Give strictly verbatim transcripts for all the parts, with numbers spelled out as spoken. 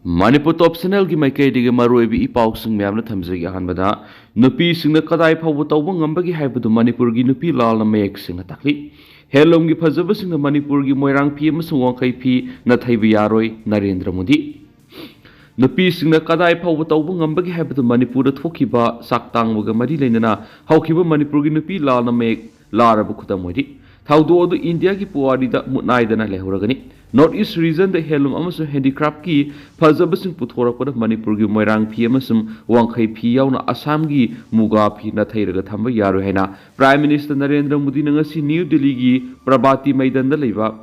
ꯃꯅꯤꯄꯨꯔ ꯇꯣꯞ ꯆꯦꯅꯦꯜꯒꯤ ꯃꯥꯏꯀꯩꯗꯒꯤ ꯃꯔꯨꯑꯣꯏꯕ ꯏ ꯄꯥꯎꯁꯤꯡ ꯃꯌꯥꯝꯅ ꯊꯝꯖꯒꯦ꯫ ꯑꯍꯥꯟꯕꯗ, ꯅꯨꯄꯤꯁꯤꯡꯅ ꯀꯗꯥꯏ ꯐꯥꯎꯕ ꯇꯧꯕ ꯉꯝꯕꯒꯦ ꯍꯥꯏꯕꯗꯨ ꯃꯅꯤꯄꯨꯔꯒꯤ ꯅꯨꯄꯤ ꯂꯥꯜꯅ ꯃꯌꯦꯛ ꯁꯦꯡꯅ ꯇꯥꯛꯂꯤ꯫ ꯍꯦꯟꯂꯨꯝꯒꯤ ꯐꯖꯕꯁꯤꯡꯅ ꯃꯅꯤꯄꯨꯔꯒꯤ ꯃꯣꯏꯔꯥꯡ ꯐꯤ ꯑꯃꯁꯨꯡ ꯋꯥꯡꯈꯩ ꯐꯤ ꯅꯥꯊꯩꯕ ꯌꯥꯔꯣꯏ, ꯅꯔꯦꯟꯗ꯭ꯔ ꯃꯣꯗꯤ꯫ ꯅꯨꯄꯤꯁꯤꯡꯅ ꯀꯗꯥꯏ ꯐꯥꯎꯕ ꯇꯧꯕ ꯉꯝꯕꯒꯦ ꯍꯥꯏꯕꯗꯨ ꯃꯅꯤꯄꯨꯔꯗ ꯊꯣꯛꯈꯤꯕ ꯆꯥꯛ ꯇꯥꯡꯕꯒ ꯃꯔꯤ ꯂꯩꯅꯅ ꯍꯧꯈꯤꯕ ꯃꯅꯤꯄꯨꯔꯒꯤ ꯅꯨꯄꯤ ꯂꯥꯜꯅ ꯃꯌꯦꯛ ꯂꯥꯔꯕ ꯈꯨꯗꯝ ꯑꯣꯏꯔꯤ꯫ ꯊꯧꯗꯣꯛ ꯑꯗꯨ ꯏꯟꯗꯤꯌꯥꯒꯤ ꯄꯨꯋꯥꯔꯤꯗ ꯃꯨꯠꯅꯥꯏꯗꯅ ꯂꯩꯍꯧꯔꯒꯅꯤ꯫ North East Regionꯗ ꯍꯦꯟꯂꯨꯝ ꯑꯃꯁꯨꯡ ꯍꯦꯟꯗꯤꯀ꯭ꯔꯥꯐꯀꯤ ꯐꯖꯕꯁꯤꯡ ꯄꯨꯊꯣꯔꯛꯄꯗ ꯃꯅꯤꯄꯨꯔꯒꯤ ꯃꯣꯏꯔꯥꯡ ꯐꯤ ꯑꯃꯁꯨꯡ ꯋꯥꯡꯈꯩ ꯐꯤ ꯌꯥꯎꯅ ꯑꯁꯥꯝꯒꯤ ꯃꯨꯒꯥ ꯐꯤ ꯅꯥꯊꯩꯔꯒ ꯊꯝꯕ ꯌꯥꯔꯣꯏ ꯍꯥꯏꯅ Prime Minister ꯅꯔꯦꯟꯗ꯭ꯔ ꯃꯣꯗꯤꯅ ꯉꯁꯤ ꯅ꯭ꯌꯨ ꯗꯤꯜꯂꯤꯒꯤ ꯄ꯭ꯔꯕꯥꯇꯤ ꯃꯩꯗꯟꯗ ꯂꯩꯕ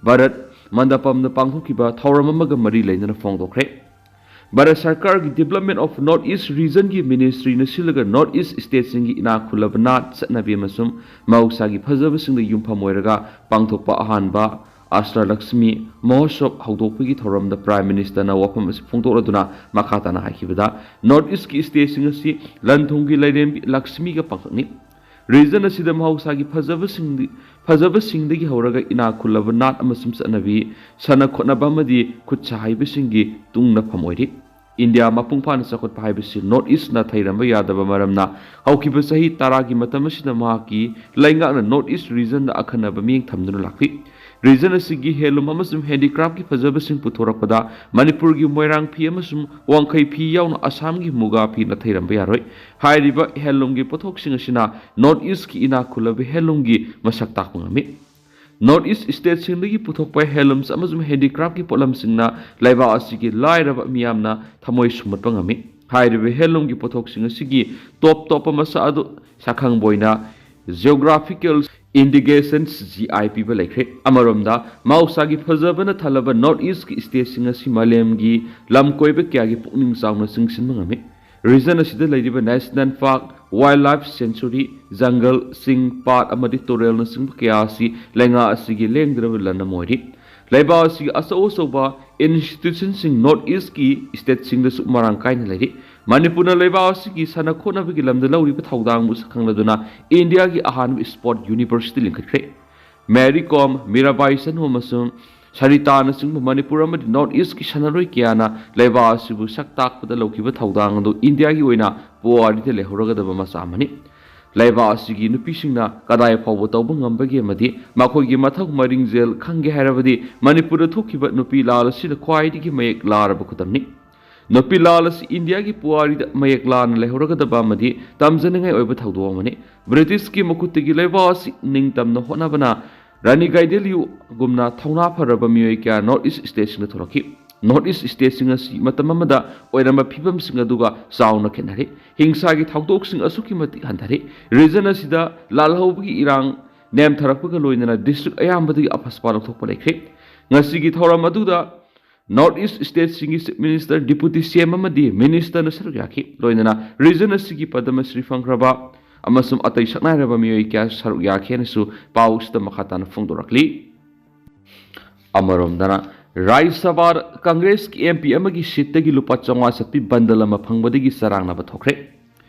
ꯚꯥꯔꯠ ꯃꯟꯗꯄꯝꯗ ꯄꯥꯡꯊꯣꯛꯈꯤꯕ ꯊꯧꯔꯝ ꯑꯃꯒ ꯃꯔꯤ ꯂꯩꯅꯅ ꯐꯣꯡꯗꯣꯛꯈ꯭ꯔꯦ꯫ ꯚꯥꯔꯠ ꯁꯔꯀꯥꯔꯒꯤ Development of North East Regionꯒꯤ Ministryꯅ ꯁꯤꯜꯂꯒ North East Stateꯁꯤꯡꯒꯤ ꯏꯅꯥꯛ ꯈꯨꯜꯂꯕ ꯅꯥꯠ, ꯆꯠꯅꯕꯤ ꯑꯃꯁꯨꯡ ꯃꯍꯧꯁꯥꯒꯤ ꯐꯖꯕꯁꯤꯡꯗ ꯌꯨꯝꯐꯝ ꯑꯣꯏꯔꯒ ꯄꯥꯡꯊꯣꯛꯄ ꯑꯍꯥꯟꯕ ꯑꯁ꯭ꯇꯂꯛꯁꯃꯤ ꯃꯍꯣꯠꯁꯕ ꯍꯧꯗꯣꯛꯄꯒꯤ ꯊꯧꯔꯝꯗ Prime Ministerꯅ ꯋꯥꯐꯝ ꯑꯁꯤ ꯐꯣꯡꯗꯣꯛꯂꯗꯨꯅ ꯃꯈꯥ ꯇꯥꯅ ꯍꯥꯏꯈꯤꯕꯗ, North Eastꯀꯤ stateꯁꯤꯡ ꯑꯁꯤ ꯂꯟ-ꯊꯨꯝꯒꯤ ꯂꯥꯏꯔꯦꯝꯕꯤ ꯂꯛꯁꯃꯤꯒ ꯄꯥꯡꯊꯛꯅꯤ꯫ Region ꯑꯁꯤꯗ ꯃꯍꯧꯁꯥꯒꯤ ꯐꯖꯕꯁꯤꯡꯗꯤ, ꯐꯖꯕꯁꯤꯡꯗꯒꯤ ꯍꯧꯔꯒ ꯏꯅꯥꯛ ꯈꯨꯜꯂꯕ ꯅꯥꯠ ꯑꯃꯁꯨꯡ ꯆꯠꯅꯕꯤ, ꯁꯥꯟꯅ ꯈꯣꯠꯅꯕ ꯑꯃꯗꯤ ꯈꯨꯠ ꯁꯥ ꯍꯩꯕꯁꯤꯡꯒꯤ ꯇꯨꯡꯅꯐꯝ ꯑꯣꯏꯔꯤ꯫ ꯏꯟꯗꯤꯌꯥ ꯃꯄꯨꯡ ꯐꯥꯅ ꯆꯥꯎꯈꯠꯄ ꯍꯥꯏꯕꯁꯤ North East ꯅꯥꯊꯩꯔꯝꯕ ꯌꯥꯗꯕ ꯃꯔꯝꯅ ꯍꯧꯈꯤꯕ ꯆꯍꯤ ꯇꯔꯥꯒꯤ ꯃꯇꯝ ꯑꯁꯤꯗ ꯃꯍꯥꯛꯀꯤ ꯂꯩꯉꯥꯛꯅ North East Regionꯗ ꯑꯈꯟꯅꯕ ꯃꯤꯠꯌꯦꯡ ꯊꯝꯗꯨꯅ ꯂꯥꯛꯂꯤ꯫ Region ꯑꯁꯤꯒꯤ ꯍꯦꯟꯂꯨꯝ ꯑꯃꯁꯨꯡ ꯍꯦꯟꯗꯤꯀ꯭ꯔꯥꯐꯀꯤ ꯐꯖꯕꯁꯤꯡ ꯄꯨꯊꯣꯔꯛꯄꯗ ꯃꯅꯤꯄꯨꯔꯒꯤ ꯃꯣꯏꯔꯥꯡ ꯐꯤ ꯑꯃꯁꯨꯡ ꯋꯥꯡꯈꯩ ꯐꯤ ꯌꯥꯎꯅ ꯑꯁꯥꯝꯒꯤ ꯃꯨꯒꯥ ꯐꯤ ꯅꯥꯊꯩꯔꯝꯕ ꯌꯥꯔꯣꯏ꯫ ꯍꯥꯏꯔꯤꯕ ꯍꯦꯟꯂꯨꯝꯒꯤ ꯄꯣꯠꯊꯣꯛꯁꯤꯡ ꯑꯁꯤꯅ North Eastꯀꯤ ꯏꯅꯥꯛ ꯈꯨꯜꯂꯕ ꯍꯦꯟꯂꯨꯝꯒꯤ ꯃꯁꯛ ꯇꯥꯛꯄ ꯉꯝꯃꯤ꯫ North East stateꯁꯤꯡꯗꯒꯤ ꯄꯨꯊꯣꯛꯄ ꯍꯦꯟꯂꯨꯝꯁ ꯑꯃꯁꯨꯡ ꯍꯦꯟꯗꯤꯀ꯭ꯔꯥꯐꯀꯤ ꯄꯣꯠꯂꯝꯁꯤꯡꯅ ꯂꯩꯕꯥꯛ ꯑꯁꯤꯒꯤ ꯂꯥꯏꯔꯕ ꯃꯤꯌꯥꯝꯅ ꯊꯃꯣꯏ ꯁꯨꯝꯍꯠꯄ ꯉꯝꯃꯤ꯫ ꯍꯥꯏꯔꯤꯕ ꯍꯦꯟꯂꯨꯝꯒꯤ ꯄꯣꯠꯊꯣꯛꯁꯤꯡ ꯑꯁꯤꯒꯤ ꯇꯣꯞ ꯇꯣꯞꯄ ꯃꯁꯛ ꯑꯗꯨ ꯁꯛꯈꯪꯕ ꯑꯣꯏꯅ Geographical Indications, G I, ꯄꯤꯕ ꯂꯩꯈ꯭ꯔꯦ꯫ ꯑꯃꯔꯣꯝꯗ, ꯃꯍꯧꯁꯥꯒꯤ ꯐꯖꯕꯅ ꯊꯜꯂꯕ North Eastꯀꯤ stateꯁꯤꯡ ꯑꯁꯤ ꯃꯥꯂꯦꯝꯒꯤ ꯂꯝ ꯀꯣꯏꯕ ꯀꯌꯥꯒꯤ ꯄꯨꯛꯅꯤꯡ ꯆꯥꯎꯅ ꯆꯤꯡꯁꯤꯟꯕ ꯉꯝꯃꯤ꯫ Region ꯑꯁꯤꯗ ꯂꯩꯔꯤꯕ National Park, Wildlife Sanctuary, ꯖꯪꯒꯜ, ꯆꯤꯡ, ꯄꯥꯠ ꯑꯃꯗꯤ ꯇꯨꯔꯦꯜꯅꯆꯤꯡꯕ ꯀꯌꯥ ꯑꯁꯤ ꯂꯩꯉꯥꯛ ꯑꯁꯤꯒꯤ ꯂꯦꯡꯗ꯭ꯔꯕ ꯂꯟ ꯑꯃ ꯑꯣꯏꯔꯤ꯫ ꯂꯩꯕꯥꯛ ꯑꯁꯤꯒꯤ ꯑꯆꯧ ꯑꯆꯧꯕ institutionꯁꯤꯡ North Eastꯀꯤ stateꯁꯤꯡꯗꯁꯨ ꯃꯔꯥꯡ ꯀꯥꯏꯅ ꯂꯩꯔꯤ꯫ ꯃꯅꯤꯄꯨꯔꯅ ꯂꯩꯕꯥꯛ ꯑꯁꯤꯒꯤ ꯁꯥꯟꯅ ꯈꯣꯠꯅꯕꯒꯤ ꯂꯝꯗ ꯂꯧꯔꯤꯕ ꯊꯧꯗꯥꯡꯕꯨ ꯁꯛꯈꯪꯂꯗꯨꯅ ꯏꯟꯗꯤꯌꯥꯒꯤ ꯑꯍꯥꯟꯕ sport university ꯂꯤꯡꯈꯠꯈ꯭ꯔꯦ꯫ Mary Kom, Mirabai Chanu ꯑꯃꯁꯨꯡ ꯁꯔꯤꯇꯥꯅꯆꯤꯡꯕ ꯃꯅꯤꯄꯨꯔ ꯑꯃꯗꯤ ꯅꯣꯔꯠ ꯏꯁꯀꯤ ꯁꯥꯟꯅꯔꯣꯏ ꯀꯌꯥꯅ ꯂꯩꯕꯥꯛ ꯑꯁꯤꯕꯨ ꯁꯛ ꯇꯥꯛꯄꯗ ꯂꯧꯈꯤꯕ ꯊꯧꯗꯥꯡ ꯑꯗꯨ ꯏꯟꯗꯤꯌꯥꯒꯤ ꯑꯣꯏꯅ ꯄꯨꯋꯥꯔꯤꯗ ꯂꯩꯍꯧꯔꯒꯗꯕ ꯃꯆꯥꯛ ꯑꯃꯅꯤ꯫ ꯂꯩꯕꯥꯛ ꯑꯁꯤꯒꯤ ꯅꯨꯄꯤꯁꯤꯡꯅ ꯀꯗꯥꯏ ꯐꯥꯎꯕ ꯇꯧꯕ ꯉꯝꯕꯒꯦ ꯑꯃꯗꯤ ꯃꯈꯣꯏꯒꯤ ꯃꯊꯧ ꯃꯔꯤꯡꯖꯦꯜ ꯈꯪꯒꯦ ꯍꯥꯏꯔꯕꯗꯤ ꯃꯅꯤꯄꯨꯔꯗ ꯊꯣꯛꯈꯤꯕ ꯅꯨꯄꯤ ꯂꯥꯜ ꯑꯁꯤꯅ ꯈ꯭ꯋꯥꯏꯗꯒꯤ ꯃꯌꯦꯛ ꯂꯥꯔꯕ ꯈꯨꯗꯝꯅꯤ꯫ ꯅꯨꯄꯤ ꯂꯥꯜ ꯑꯁꯤ ꯏꯟꯗꯤꯌꯥꯒꯤ ꯄꯨꯋꯥꯔꯤꯗ ꯃꯌꯦꯛ ꯂꯥꯅ ꯂꯩꯍꯧꯔꯒꯗꯕ ꯑꯃꯗꯤ ꯇꯝꯖꯅꯤꯡꯉꯥꯏ ꯑꯣꯏꯕ ꯊꯧꯗꯣꯛ ꯑꯃꯅꯤ꯫ ꯕ꯭ꯔꯤꯇꯤꯁꯀꯤ ꯃꯈꯨꯠꯇꯒꯤ ꯂꯩꯕꯥꯛ ꯑꯁꯤ ꯅꯤꯡꯇꯝꯅ ꯍꯣꯠꯅꯕꯅ ꯔꯥꯅꯤ ꯒꯥꯏꯗꯦꯂꯤꯌꯨꯒꯨꯝꯅ ꯊꯧꯅꯥ ꯐꯔꯕ ꯃꯤꯑꯣꯏ ꯀꯌꯥ ꯅꯣꯔꯠ ꯏꯁ ꯁ꯭ꯇꯦꯠꯁꯤꯡꯗ ꯊꯣꯛꯂꯛꯈꯤ꯫ ꯅꯣꯔꯠ ꯏꯁ ꯁ꯭ꯇꯦꯠꯁꯤꯡ ꯑꯁꯤ ꯃꯇꯝ ꯑꯃꯗ ꯑꯣꯏꯔꯝꯕ ꯐꯤꯕꯝꯁꯤꯡ ꯑꯗꯨꯒ ꯆꯥꯎꯅ ꯈꯦꯠꯅꯔꯦ꯫ ꯍꯤꯡꯁꯥꯒꯤ ꯊꯧꯗꯣꯛꯁꯤꯡ ꯑꯁꯨꯛꯀꯤ ꯃꯇꯤꯛ ꯍꯟꯊꯔꯦ꯫ ꯔꯤꯖꯟ ꯑꯁꯤꯗ ꯂꯥꯜꯍꯧꯕꯒꯤ ꯏꯔꯥꯡ ꯅꯦꯝꯊꯔꯛꯄꯒ ꯂꯣꯏꯅꯅ ꯗꯤꯁꯇ꯭ꯔꯤꯛ ꯑꯌꯥꯝꯕꯗꯒꯤ ꯑꯐꯁꯄꯥ ꯂꯧꯊꯣꯛꯄ ꯂꯩꯈ꯭ꯔꯦ꯫ ꯉꯁꯤꯒꯤ ꯊꯧꯔꯝ ꯑꯗꯨꯗ ꯅꯣꯔꯠ ꯏꯁ ꯁ꯭ꯇꯦꯠꯁꯤꯡꯒꯤ chief minister, deputy C M ꯑꯃꯗꯤ ꯃꯤꯅꯤꯁꯇꯔꯅ ꯁꯔꯨꯛ ꯌꯥꯈꯤ꯫ ꯂꯣꯏꯅꯅ ꯔꯤꯖꯟ ꯑꯁꯤꯒꯤ ꯄꯗꯃ ꯁ꯭ꯔꯤ ꯐꯪꯈ꯭ꯔꯕ ꯑꯃꯁꯨꯡ ꯑꯇꯩ ꯁꯛꯅꯥꯏꯔꯕ ꯃꯤꯑꯣꯏ ꯀꯌꯥ ꯁꯔꯨꯛ ꯌꯥꯈꯤ ꯍꯥꯏꯅꯁꯨ ꯄꯥꯎꯁꯤꯗ ꯃꯈꯥ ꯇꯥꯅ ꯐꯣꯡꯗꯣꯔꯛꯂꯤ꯫ ꯑꯃꯔꯣꯝꯗꯅ ꯔꯥꯖ꯭ꯌ ꯁꯚꯥꯗ ꯀꯪꯒ꯭ꯔꯦꯁꯀꯤ ꯑꯦꯝ ꯄꯤ ꯑꯃꯒꯤ ꯁꯤꯠꯇꯒꯤ ꯂꯨꯄꯥ ꯆꯥꯝꯃꯉꯥ ꯆꯠꯄꯤ ꯕꯟꯗꯜ ꯑꯃ ꯐꯪꯕꯗꯒꯤ ꯆꯔꯥꯡꯅꯕ ꯊꯣꯛꯈ꯭ꯔꯦ꯫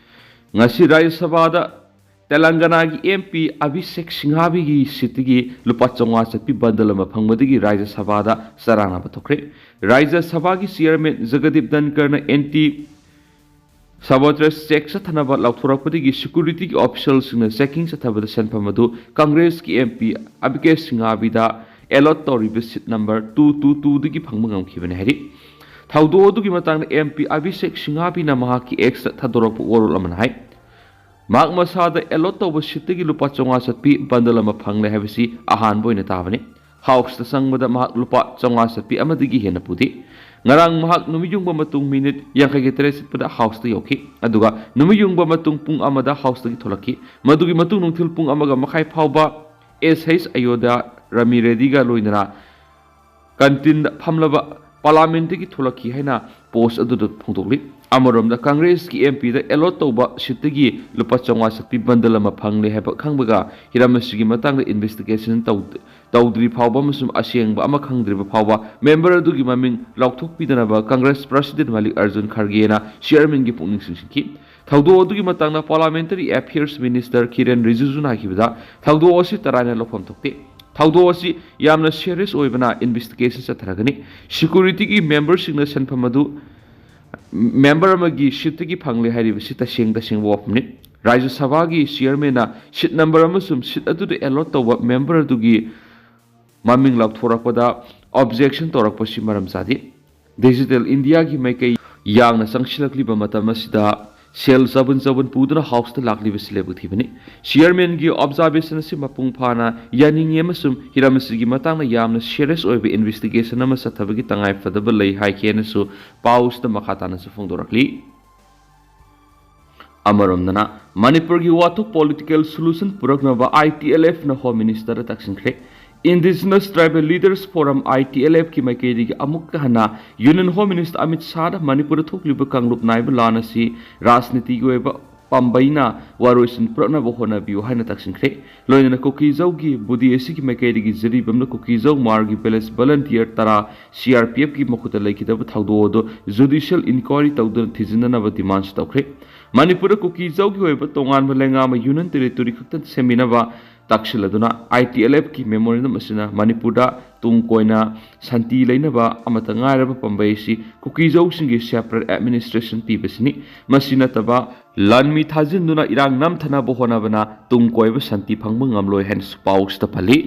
ꯉꯁꯤ ꯔꯥꯖ꯭ꯌ ꯁꯚꯥꯗ ꯇꯦꯂꯪꯒꯅꯥꯒꯤ ꯑꯦꯝ ꯄꯤ ꯑꯚꯤꯁꯦꯛ ꯁꯤꯡꯍꯥꯕꯤꯒꯤ ꯁꯤꯠꯇꯒꯤ ꯂꯨꯄꯥ ꯆꯥꯝꯃꯉꯥ ꯆꯠꯄꯤ ꯕꯟꯗꯜ ꯑꯃ ꯐꯪꯕꯗꯒꯤ ꯔꯥꯖ꯭ꯌ ꯁꯚꯥꯗ ꯆꯔꯥꯡꯅꯕ ꯊꯣꯛꯈ꯭ꯔꯦ꯫ ꯔꯥꯖ꯭ꯌ ꯁꯚꯥꯒꯤ ꯆꯤꯌꯔꯃꯦꯟ ꯖꯒꯗꯤꯞ ꯙꯟꯀꯔꯅ ꯑꯦꯟꯇꯤ ꯁꯕꯣꯇꯦꯖ ꯆꯦꯛ ꯆꯠꯊꯅꯕ ꯂꯥꯎꯊꯣꯔꯛꯄꯗꯒꯤ ꯁꯦꯀ꯭ꯌꯨꯔꯤꯇꯤꯒꯤ ꯑꯣꯐꯤꯁꯤꯌꯦꯜꯁꯤꯡꯅ ꯆꯦꯀꯤꯡ ꯆꯠꯊꯕꯗ ꯁꯦꯟꯐꯝ ꯑꯗꯨ ꯀꯪꯒ꯭ꯔꯦꯁꯀꯤ ꯑꯦꯝ ꯄꯤ ꯑꯚꯤꯁꯦꯛ ꯁꯤꯡꯍꯥꯕꯤꯗ ꯑꯦꯂꯣꯠ ꯇꯧꯔꯤꯕ ꯁꯤꯠ ꯅꯝꯕꯔ ꯇꯨ ꯇꯨ ꯇꯨꯗꯒꯤ ꯐꯪꯕ ꯉꯝꯈꯤꯕꯅꯤ ꯍꯥꯏꯔꯤ꯫ ꯊꯧꯗꯣꯛ ꯑꯗꯨꯒꯤ ꯃꯇꯥꯡꯗ ꯑꯦꯝ ꯄꯤ ꯑꯚꯤꯁꯦꯛ ꯁꯤꯡꯍꯥꯕꯤꯅ ꯃꯍꯥꯛꯀꯤ ꯑꯦꯛꯁꯇ ꯊꯥꯗꯣꯔꯛꯄ ꯋꯥꯔꯣꯜ ꯑꯃꯅ ꯍꯥꯏ, ꯃꯍꯥꯛ ꯃꯁꯥꯗ ꯑꯦꯂꯣꯠ ꯇꯧꯕ ꯁꯤꯠꯇꯒꯤ ꯂꯨꯄꯥ ꯆꯥꯝꯃꯉꯥ ꯆꯠꯄꯤ ꯕꯟꯗꯜ ꯑꯃ ꯐꯪꯂꯦ ꯍꯥꯏꯕꯁꯤ ꯑꯍꯥꯟꯕ ꯑꯣꯏꯅ ꯇꯥꯕꯅꯤ꯫ ꯍꯥꯎꯁꯇ ꯆꯪꯕꯗ ꯃꯍꯥꯛ ꯂꯨꯄꯥ ꯆꯥꯝꯃꯉꯥ ꯆꯠꯄꯤ ꯑꯃꯗꯒꯤ ꯍꯦꯟꯅ ꯄꯨꯗꯦ꯫ ꯉꯔꯥꯡ ꯃꯍꯥꯛ ꯅꯨꯃꯤꯠ ꯌꯨꯡꯕ ꯃꯇꯨꯡ ꯃꯤꯅꯤꯠ ꯌꯥꯡꯈꯩꯒ ꯇꯔꯦꯠ ꯆꯠꯄꯗ ꯍꯥꯎꯁꯇ ꯌꯧꯈꯤ, ꯑꯗꯨꯒ ꯅꯨꯃꯤꯠ ꯌꯨꯡꯕ ꯃꯇꯨꯡ ꯄꯨꯡ ꯑꯃꯗ ꯍꯥꯎꯁꯇꯒꯤ ꯊꯣꯛꯂꯛꯈꯤ꯫ ꯃꯗꯨꯒꯤ ꯃꯇꯨꯡ ꯅꯨꯡꯊꯤꯜ ꯄꯨꯡ ꯑꯃꯒ ꯃꯈꯥꯏ ꯐꯥꯎꯕ ꯑꯦꯁ ꯑꯩꯆ ꯑꯌꯣꯙ꯭ꯌ ꯔꯥꯃꯤ ꯔꯦꯗꯤꯒ ꯂꯣꯏꯅꯅ ꯀꯟꯇꯤꯟꯗ ꯐꯝꯂꯕ ꯄꯥꯔꯂꯥꯃꯦꯟꯠꯇꯒꯤ ꯊꯣꯛꯂꯛꯈꯤ ꯍꯥꯏꯅ ꯄꯣꯁ ꯑꯗꯨꯗ ꯐꯣꯡꯗꯣꯛꯂꯤ꯫ ꯑꯃꯔꯣꯝꯗ ꯀꯪꯒ꯭ꯔꯦꯁꯀꯤ ꯑꯦꯝ ꯄꯤꯗ ꯑꯦꯂꯣꯠ ꯇꯧꯕ ꯁꯤꯠꯇꯒꯤ ꯂꯨꯄꯥ ꯆꯥꯝꯃꯉꯥ ꯆꯠꯄꯤ ꯕꯟꯗꯜ ꯑꯃ ꯐꯪꯂꯦ ꯍꯥꯏꯕ ꯈꯪꯕꯒ ꯍꯤꯔꯝ ꯑꯁꯤꯒꯤ ꯃꯇꯥꯡꯗ ꯏꯟꯚꯦꯁꯇꯤꯒꯦꯁꯟ ꯇꯧ-, ꯇꯧꯗ꯭ꯔꯤ ꯐꯥꯎꯕ ꯑꯃꯁꯨꯡ ꯑꯁꯦꯡꯕ ꯑꯃ ꯈꯪꯗ꯭ꯔꯤꯕ ꯐꯥꯎꯕ ꯃꯦꯝꯕꯔ ꯑꯗꯨꯒꯤ ꯃꯃꯤꯡ ꯂꯥꯎꯊꯣꯛꯄꯤꯗꯅꯕ ꯀꯪꯒ꯭ꯔꯦꯁ ꯄ꯭ꯔꯁꯤꯗꯦꯟꯠ ꯃꯜꯂꯤꯀꯥꯔꯖꯨꯟ ꯈꯔꯒꯦꯅ ꯆꯤꯌꯔꯃꯦꯟꯒꯤ ꯄꯨꯛꯅꯤꯡ ꯆꯤꯡꯁꯤꯟꯈꯤ꯫ ꯊꯧꯗꯣꯛ ꯑꯗꯨꯒꯤ ꯃꯇꯥꯡꯗ ꯄꯥꯔꯂꯥꯃꯦꯟꯇꯔꯤ ꯑꯦꯐꯤꯌꯔꯁ ꯃꯤꯅꯤꯁꯇꯔ ꯀꯤꯔꯦꯟ ꯔꯤꯖꯤꯖꯨꯅ ꯍꯥꯏꯈꯤꯕꯗ, ꯊꯧꯗꯣꯛ ꯑꯁꯤ ꯇꯔꯥꯏꯅ ꯂꯧꯐꯝ ꯊꯣꯛꯇꯦ꯫ ꯊꯧꯗꯣꯛ ꯑꯁꯤ ꯌꯥꯝꯅ ꯁꯤꯔꯤꯌꯁ ꯑꯣꯏꯕꯅ ꯏꯟꯚꯦꯁꯇꯤꯒꯦꯁꯟ ꯆꯠꯊꯔꯒꯅꯤ꯫ ꯁꯦꯀ꯭ꯌꯨꯔꯤꯇꯤꯒꯤ ꯃꯦꯝꯕꯔꯁꯤꯡꯅ ꯁꯦꯟꯐꯝ ꯑꯗꯨ ꯃꯦꯝꯕꯔ ꯑꯃꯒꯤ ꯁꯤꯠꯇꯒꯤ ꯐꯪꯂꯦ ꯍꯥꯏꯔꯤꯕꯁꯤ ꯇꯁꯦꯡ ꯇꯁꯦꯡꯕ ꯋꯥꯐꯝꯅꯤ꯫ ꯔꯥꯖ꯭ꯌ ꯁꯚꯥꯒꯤ ꯆꯤꯌꯔꯃꯦꯟꯅ ꯁꯤꯠ ꯅꯝꯕꯔ ꯑꯃꯁꯨꯡ ꯁꯤꯠ ꯑꯗꯨꯗ ꯑꯦꯂꯣꯠ ꯇꯧꯕ ꯃꯦꯝꯕꯔ ꯑꯗꯨꯒꯤ ꯃꯃꯤꯡ ꯂꯥꯎꯊꯣꯔꯛꯄꯗ ꯑꯣꯕꯖꯦꯛꯁꯟ ꯇꯧꯔꯛꯄꯁꯤ ꯃꯔꯝ ꯆꯥꯗꯦ꯫ ꯗꯤꯖꯤꯇꯦꯜ ꯏꯟꯗꯤꯌꯥꯒꯤ ꯃꯥꯏꯀꯩ ꯌꯥꯡꯅ ꯆꯪꯁꯤꯜꯂꯛꯂꯤꯕ ꯃꯇꯝ ꯑꯁꯤꯗ ꯁꯦꯜ ꯆꯕꯨꯟ ꯆꯕꯨꯟ ꯄꯨꯗꯨꯅ ꯍꯥꯎꯁꯇ ꯂꯥꯛꯂꯤꯕꯁꯤ ꯂꯥꯏꯕꯛ ꯊꯤꯕꯅꯤ꯫ ꯆꯤꯌꯔꯃꯦꯟꯒꯤ ꯑꯣꯕꯖꯥꯔꯕꯦꯁꯟ ꯑꯁꯤ ꯃꯄꯨꯡ ꯐꯥꯅ ꯌꯥꯅꯤꯡꯉꯤ ꯑꯃꯁꯨꯡ ꯍꯤꯔꯝ ꯑꯁꯤꯒꯤ ꯃꯇꯥꯡꯗ ꯌꯥꯝꯅ ꯁꯤꯔꯤꯌꯁ ꯑꯣꯏꯕ ꯏꯟꯚꯦꯁꯇꯤꯒꯦꯁꯟ ꯑꯃ ꯆꯠꯊꯕꯒꯤ ꯇꯉꯥꯏ ꯐꯗꯕ ꯂꯩ ꯍꯥꯏꯈꯤ ꯍꯥꯏꯅꯁꯨ ꯄꯥꯎꯁꯤꯗ ꯃꯈꯥ ꯇꯥꯅꯁꯨ ꯐꯣꯡꯗꯣꯔꯛꯂꯤ꯫ ꯑꯃꯔꯣꯝꯗꯅ ꯃꯅꯤꯄꯨꯔꯒꯤ ꯋꯥꯊꯣꯛ ꯄꯣꯂꯤꯇꯤꯀꯦꯜ ꯁꯣꯂꯨꯁꯟ ꯄꯨꯔꯛꯅꯕ ITLFꯅ ꯍꯣꯝ ꯃꯤꯅꯤꯁꯇꯔꯗ ꯇꯛꯁꯤꯟꯈ꯭ꯔꯦ꯫ Indigenous Tribal Leaders Forum, ITLFꯀꯤ ꯃꯥꯏꯀꯩꯗꯒꯤ ꯑꯃꯨꯛꯀ ꯍꯟꯅ ꯌꯨꯅꯤꯌꯟ ꯍꯣꯝ ꯃꯤꯅꯤꯁꯇꯔ ꯑꯃꯤꯠ ꯁꯥꯍꯗ ꯃꯅꯤꯄꯨꯔꯗ ꯊꯣꯛꯂꯤꯕ ꯀꯥꯡꯂꯨꯞ ꯅꯥꯏꯕ ꯂꯥꯟ ꯑꯁꯤ ꯔꯥꯖꯅꯤꯇꯤꯒꯤ ꯑꯣꯏꯕ ꯄꯥꯝꯕꯩꯅ ꯋꯥꯔꯣꯏꯁꯤꯟ ꯄꯨꯔꯛꯅꯕ ꯍꯣꯠꯅꯕꯤꯌꯨ ꯍꯥꯏꯅ ꯇꯛꯁꯤꯟꯈ꯭ꯔꯦ꯫ ꯂꯣꯏꯅꯅ ꯀꯨꯀꯤꯖꯧꯒꯤ ꯕꯨꯗꯤ ꯑꯁꯤꯒꯤ ꯃꯥꯏꯀꯩꯗꯒꯤ ꯖꯤꯔꯤꯕꯥꯝꯗ ꯀꯨꯀꯤꯖꯧ ꯃꯥꯔꯒꯤ ꯚꯤꯂꯦꯖ ꯚꯣꯂꯟꯇꯤꯌꯔ ꯇꯔꯥ CRPFꯀꯤ ꯃꯈꯨꯠꯇ ꯂꯩꯈꯤꯗꯕ ꯊꯧꯗꯣꯛ ꯑꯗꯨ ꯖꯨꯗꯤꯁꯤꯌꯦꯜ ꯏꯟꯀ꯭ꯋꯥꯏꯔꯤ ꯇꯧꯗꯨꯅ ꯊꯤꯖꯤꯟꯅꯅꯕ ꯗꯤꯃꯥꯟꯁꯨ ꯇꯧꯈ꯭ꯔꯦ꯫ ꯃꯅꯤꯄꯨꯔꯗ ꯀꯨꯀꯤꯖꯧꯒꯤ ꯑꯣꯏꯕ ꯇꯣꯉꯥꯟꯕ ꯂꯩꯉꯥꯛ ꯑꯃ ꯌꯨꯅꯤꯌꯟ ꯇꯦꯔꯤꯇꯣꯔꯤ ꯈꯛꯇ ꯁꯦꯝꯃꯤꯅꯕ ꯇꯥꯛꯁꯤꯜꯂꯗꯨꯅ ITLFꯀꯤ ꯃꯦꯃꯣꯔꯦꯟꯗꯝ ꯑꯁꯤꯅ ꯃꯅꯤꯄꯨꯔꯗ ꯇꯨꯡ ꯀꯣꯏꯅ ꯁꯥꯟꯇꯤ ꯂꯩꯅꯕ ꯑꯃꯠꯇ ꯉꯥꯏꯔꯕ ꯄꯥꯝꯕꯩ ꯑꯁꯤ ꯀꯨꯀꯤꯖꯧꯁꯤꯡꯒꯤ ꯁꯦꯄꯔꯦꯠ ꯑꯦꯗꯃꯤꯅꯤꯁꯇ꯭ꯔꯦꯁꯟ ꯄꯤꯕꯁꯤꯅꯤ꯫ ꯃꯁꯤ ꯅꯠꯇꯕ ꯂꯥꯟꯃꯤ ꯊꯥꯖꯤꯟꯗꯨꯅ ꯏꯔꯥꯡ ꯅꯝꯊꯅꯕ ꯍꯣꯠꯅꯕꯅ ꯇꯨꯡ ꯀꯣꯏꯕ ꯁꯥꯟꯇꯤ ꯐꯪꯕ ꯉꯝꯂꯣꯏ ꯍꯥꯏꯅꯁꯨ ꯄꯥꯎꯁꯤꯗ ꯄꯜꯂꯤ꯫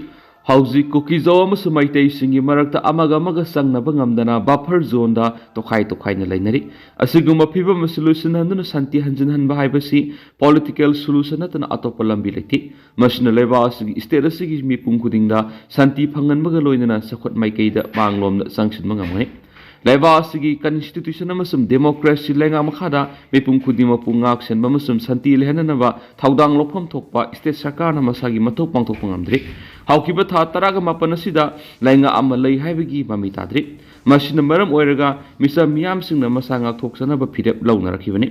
ꯍꯧꯖꯤꯛ ꯀꯨꯀꯤꯖꯧ ꯑꯃꯁꯨꯡ ꯃꯩꯇꯩꯁꯤꯡꯒꯤ ꯃꯔꯛꯇ ꯑꯃꯒ ꯑꯃꯒ ꯆꯪꯅꯕ ꯉꯝꯗꯅ ꯕꯐꯔ ꯖꯣꯟꯗ ꯇꯣꯈꯥꯏ ꯇꯣꯈꯥꯏꯅ ꯂꯩꯅꯔꯤ꯫ ꯑꯁꯤꯒꯨꯝꯕ ꯐꯤꯕꯝ ꯑꯁꯤ ꯂꯣꯏꯁꯤꯟꯍꯟꯗꯨꯅ ꯁꯥꯟꯇꯤ ꯍꯟꯖꯤꯟꯍꯟꯕ ꯍꯥꯏꯕꯁꯤ ꯄꯣꯂꯤꯇꯤꯀꯦꯜ ꯁꯣꯂꯨꯁꯟ ꯅꯠꯇꯅ ꯑꯇꯣꯞꯄ ꯂꯝꯕꯤ ꯂꯩꯇꯦ꯫ ꯃꯁꯤꯅ ꯂꯩꯕꯥꯛ ꯑꯁꯤꯒꯤ ꯁ꯭ꯇꯦꯠ ꯑꯁꯤꯒꯤ ꯃꯤꯄꯨꯝ ꯈꯨꯗꯤꯡꯗ ꯁꯥꯟꯇꯤ ꯐꯪꯍꯟꯕꯒ ꯂꯣꯏꯅꯅ ꯆꯥꯎꯈꯠ ꯃꯥꯏꯀꯩꯗ ꯃꯥꯡꯂꯣꯝꯗ ꯆꯪꯁꯤꯟꯕ ꯉꯝꯒꯅꯤ꯫ ꯂꯩꯕꯥꯛ ꯑꯁꯤꯒꯤ ꯀꯟꯁꯇꯤꯇ꯭ꯌꯨꯁꯟ ꯑꯃꯁꯨꯡ ꯗꯦꯃꯣꯀ꯭ꯔꯦꯁꯤ ꯂꯩꯉꯥꯛ ꯃꯈꯥꯗ ꯃꯤꯄꯨꯝ ꯈꯨꯗꯤꯡꯃꯛꯄꯨ ꯉꯥꯛ ꯁꯦꯟꯕ ꯑꯃꯁꯨꯡ ꯁꯥꯟꯇꯤ ꯂꯩꯍꯟꯅꯅꯕ ꯊꯧꯗꯥꯡ ꯂꯧꯐꯝ ꯊꯣꯛꯄ ꯁ꯭ꯇꯦꯠ ꯁꯔꯀꯥꯔꯅ ꯃꯁꯥꯒꯤ ꯃꯊꯧ ꯄꯥꯡꯊꯣꯛꯄ ꯉꯝꯗ꯭ꯔꯤ꯫ ꯍꯧꯈꯤꯕ ꯊꯥ ꯇꯔꯥꯒ ꯃꯥꯄꯟ ꯑꯁꯤꯗ ꯂꯩꯉꯥꯛ ꯑꯃ ꯂꯩ ꯍꯥꯏꯕꯒꯤ ꯃꯃꯤ ꯇꯥꯗ꯭ꯔꯤ꯫ ꯃꯁꯤꯅ ꯃꯔꯝ ꯑꯣꯏꯔꯒ ꯃꯤꯆꯝ ꯃꯤꯌꯥꯝꯁꯤꯡꯅ ꯃꯁꯥ ꯉꯥꯛꯊꯣꯛꯆꯅꯕ ꯐꯤꯔꯦꯞ ꯂꯧꯅꯔꯛꯈꯤꯕꯅꯤ꯫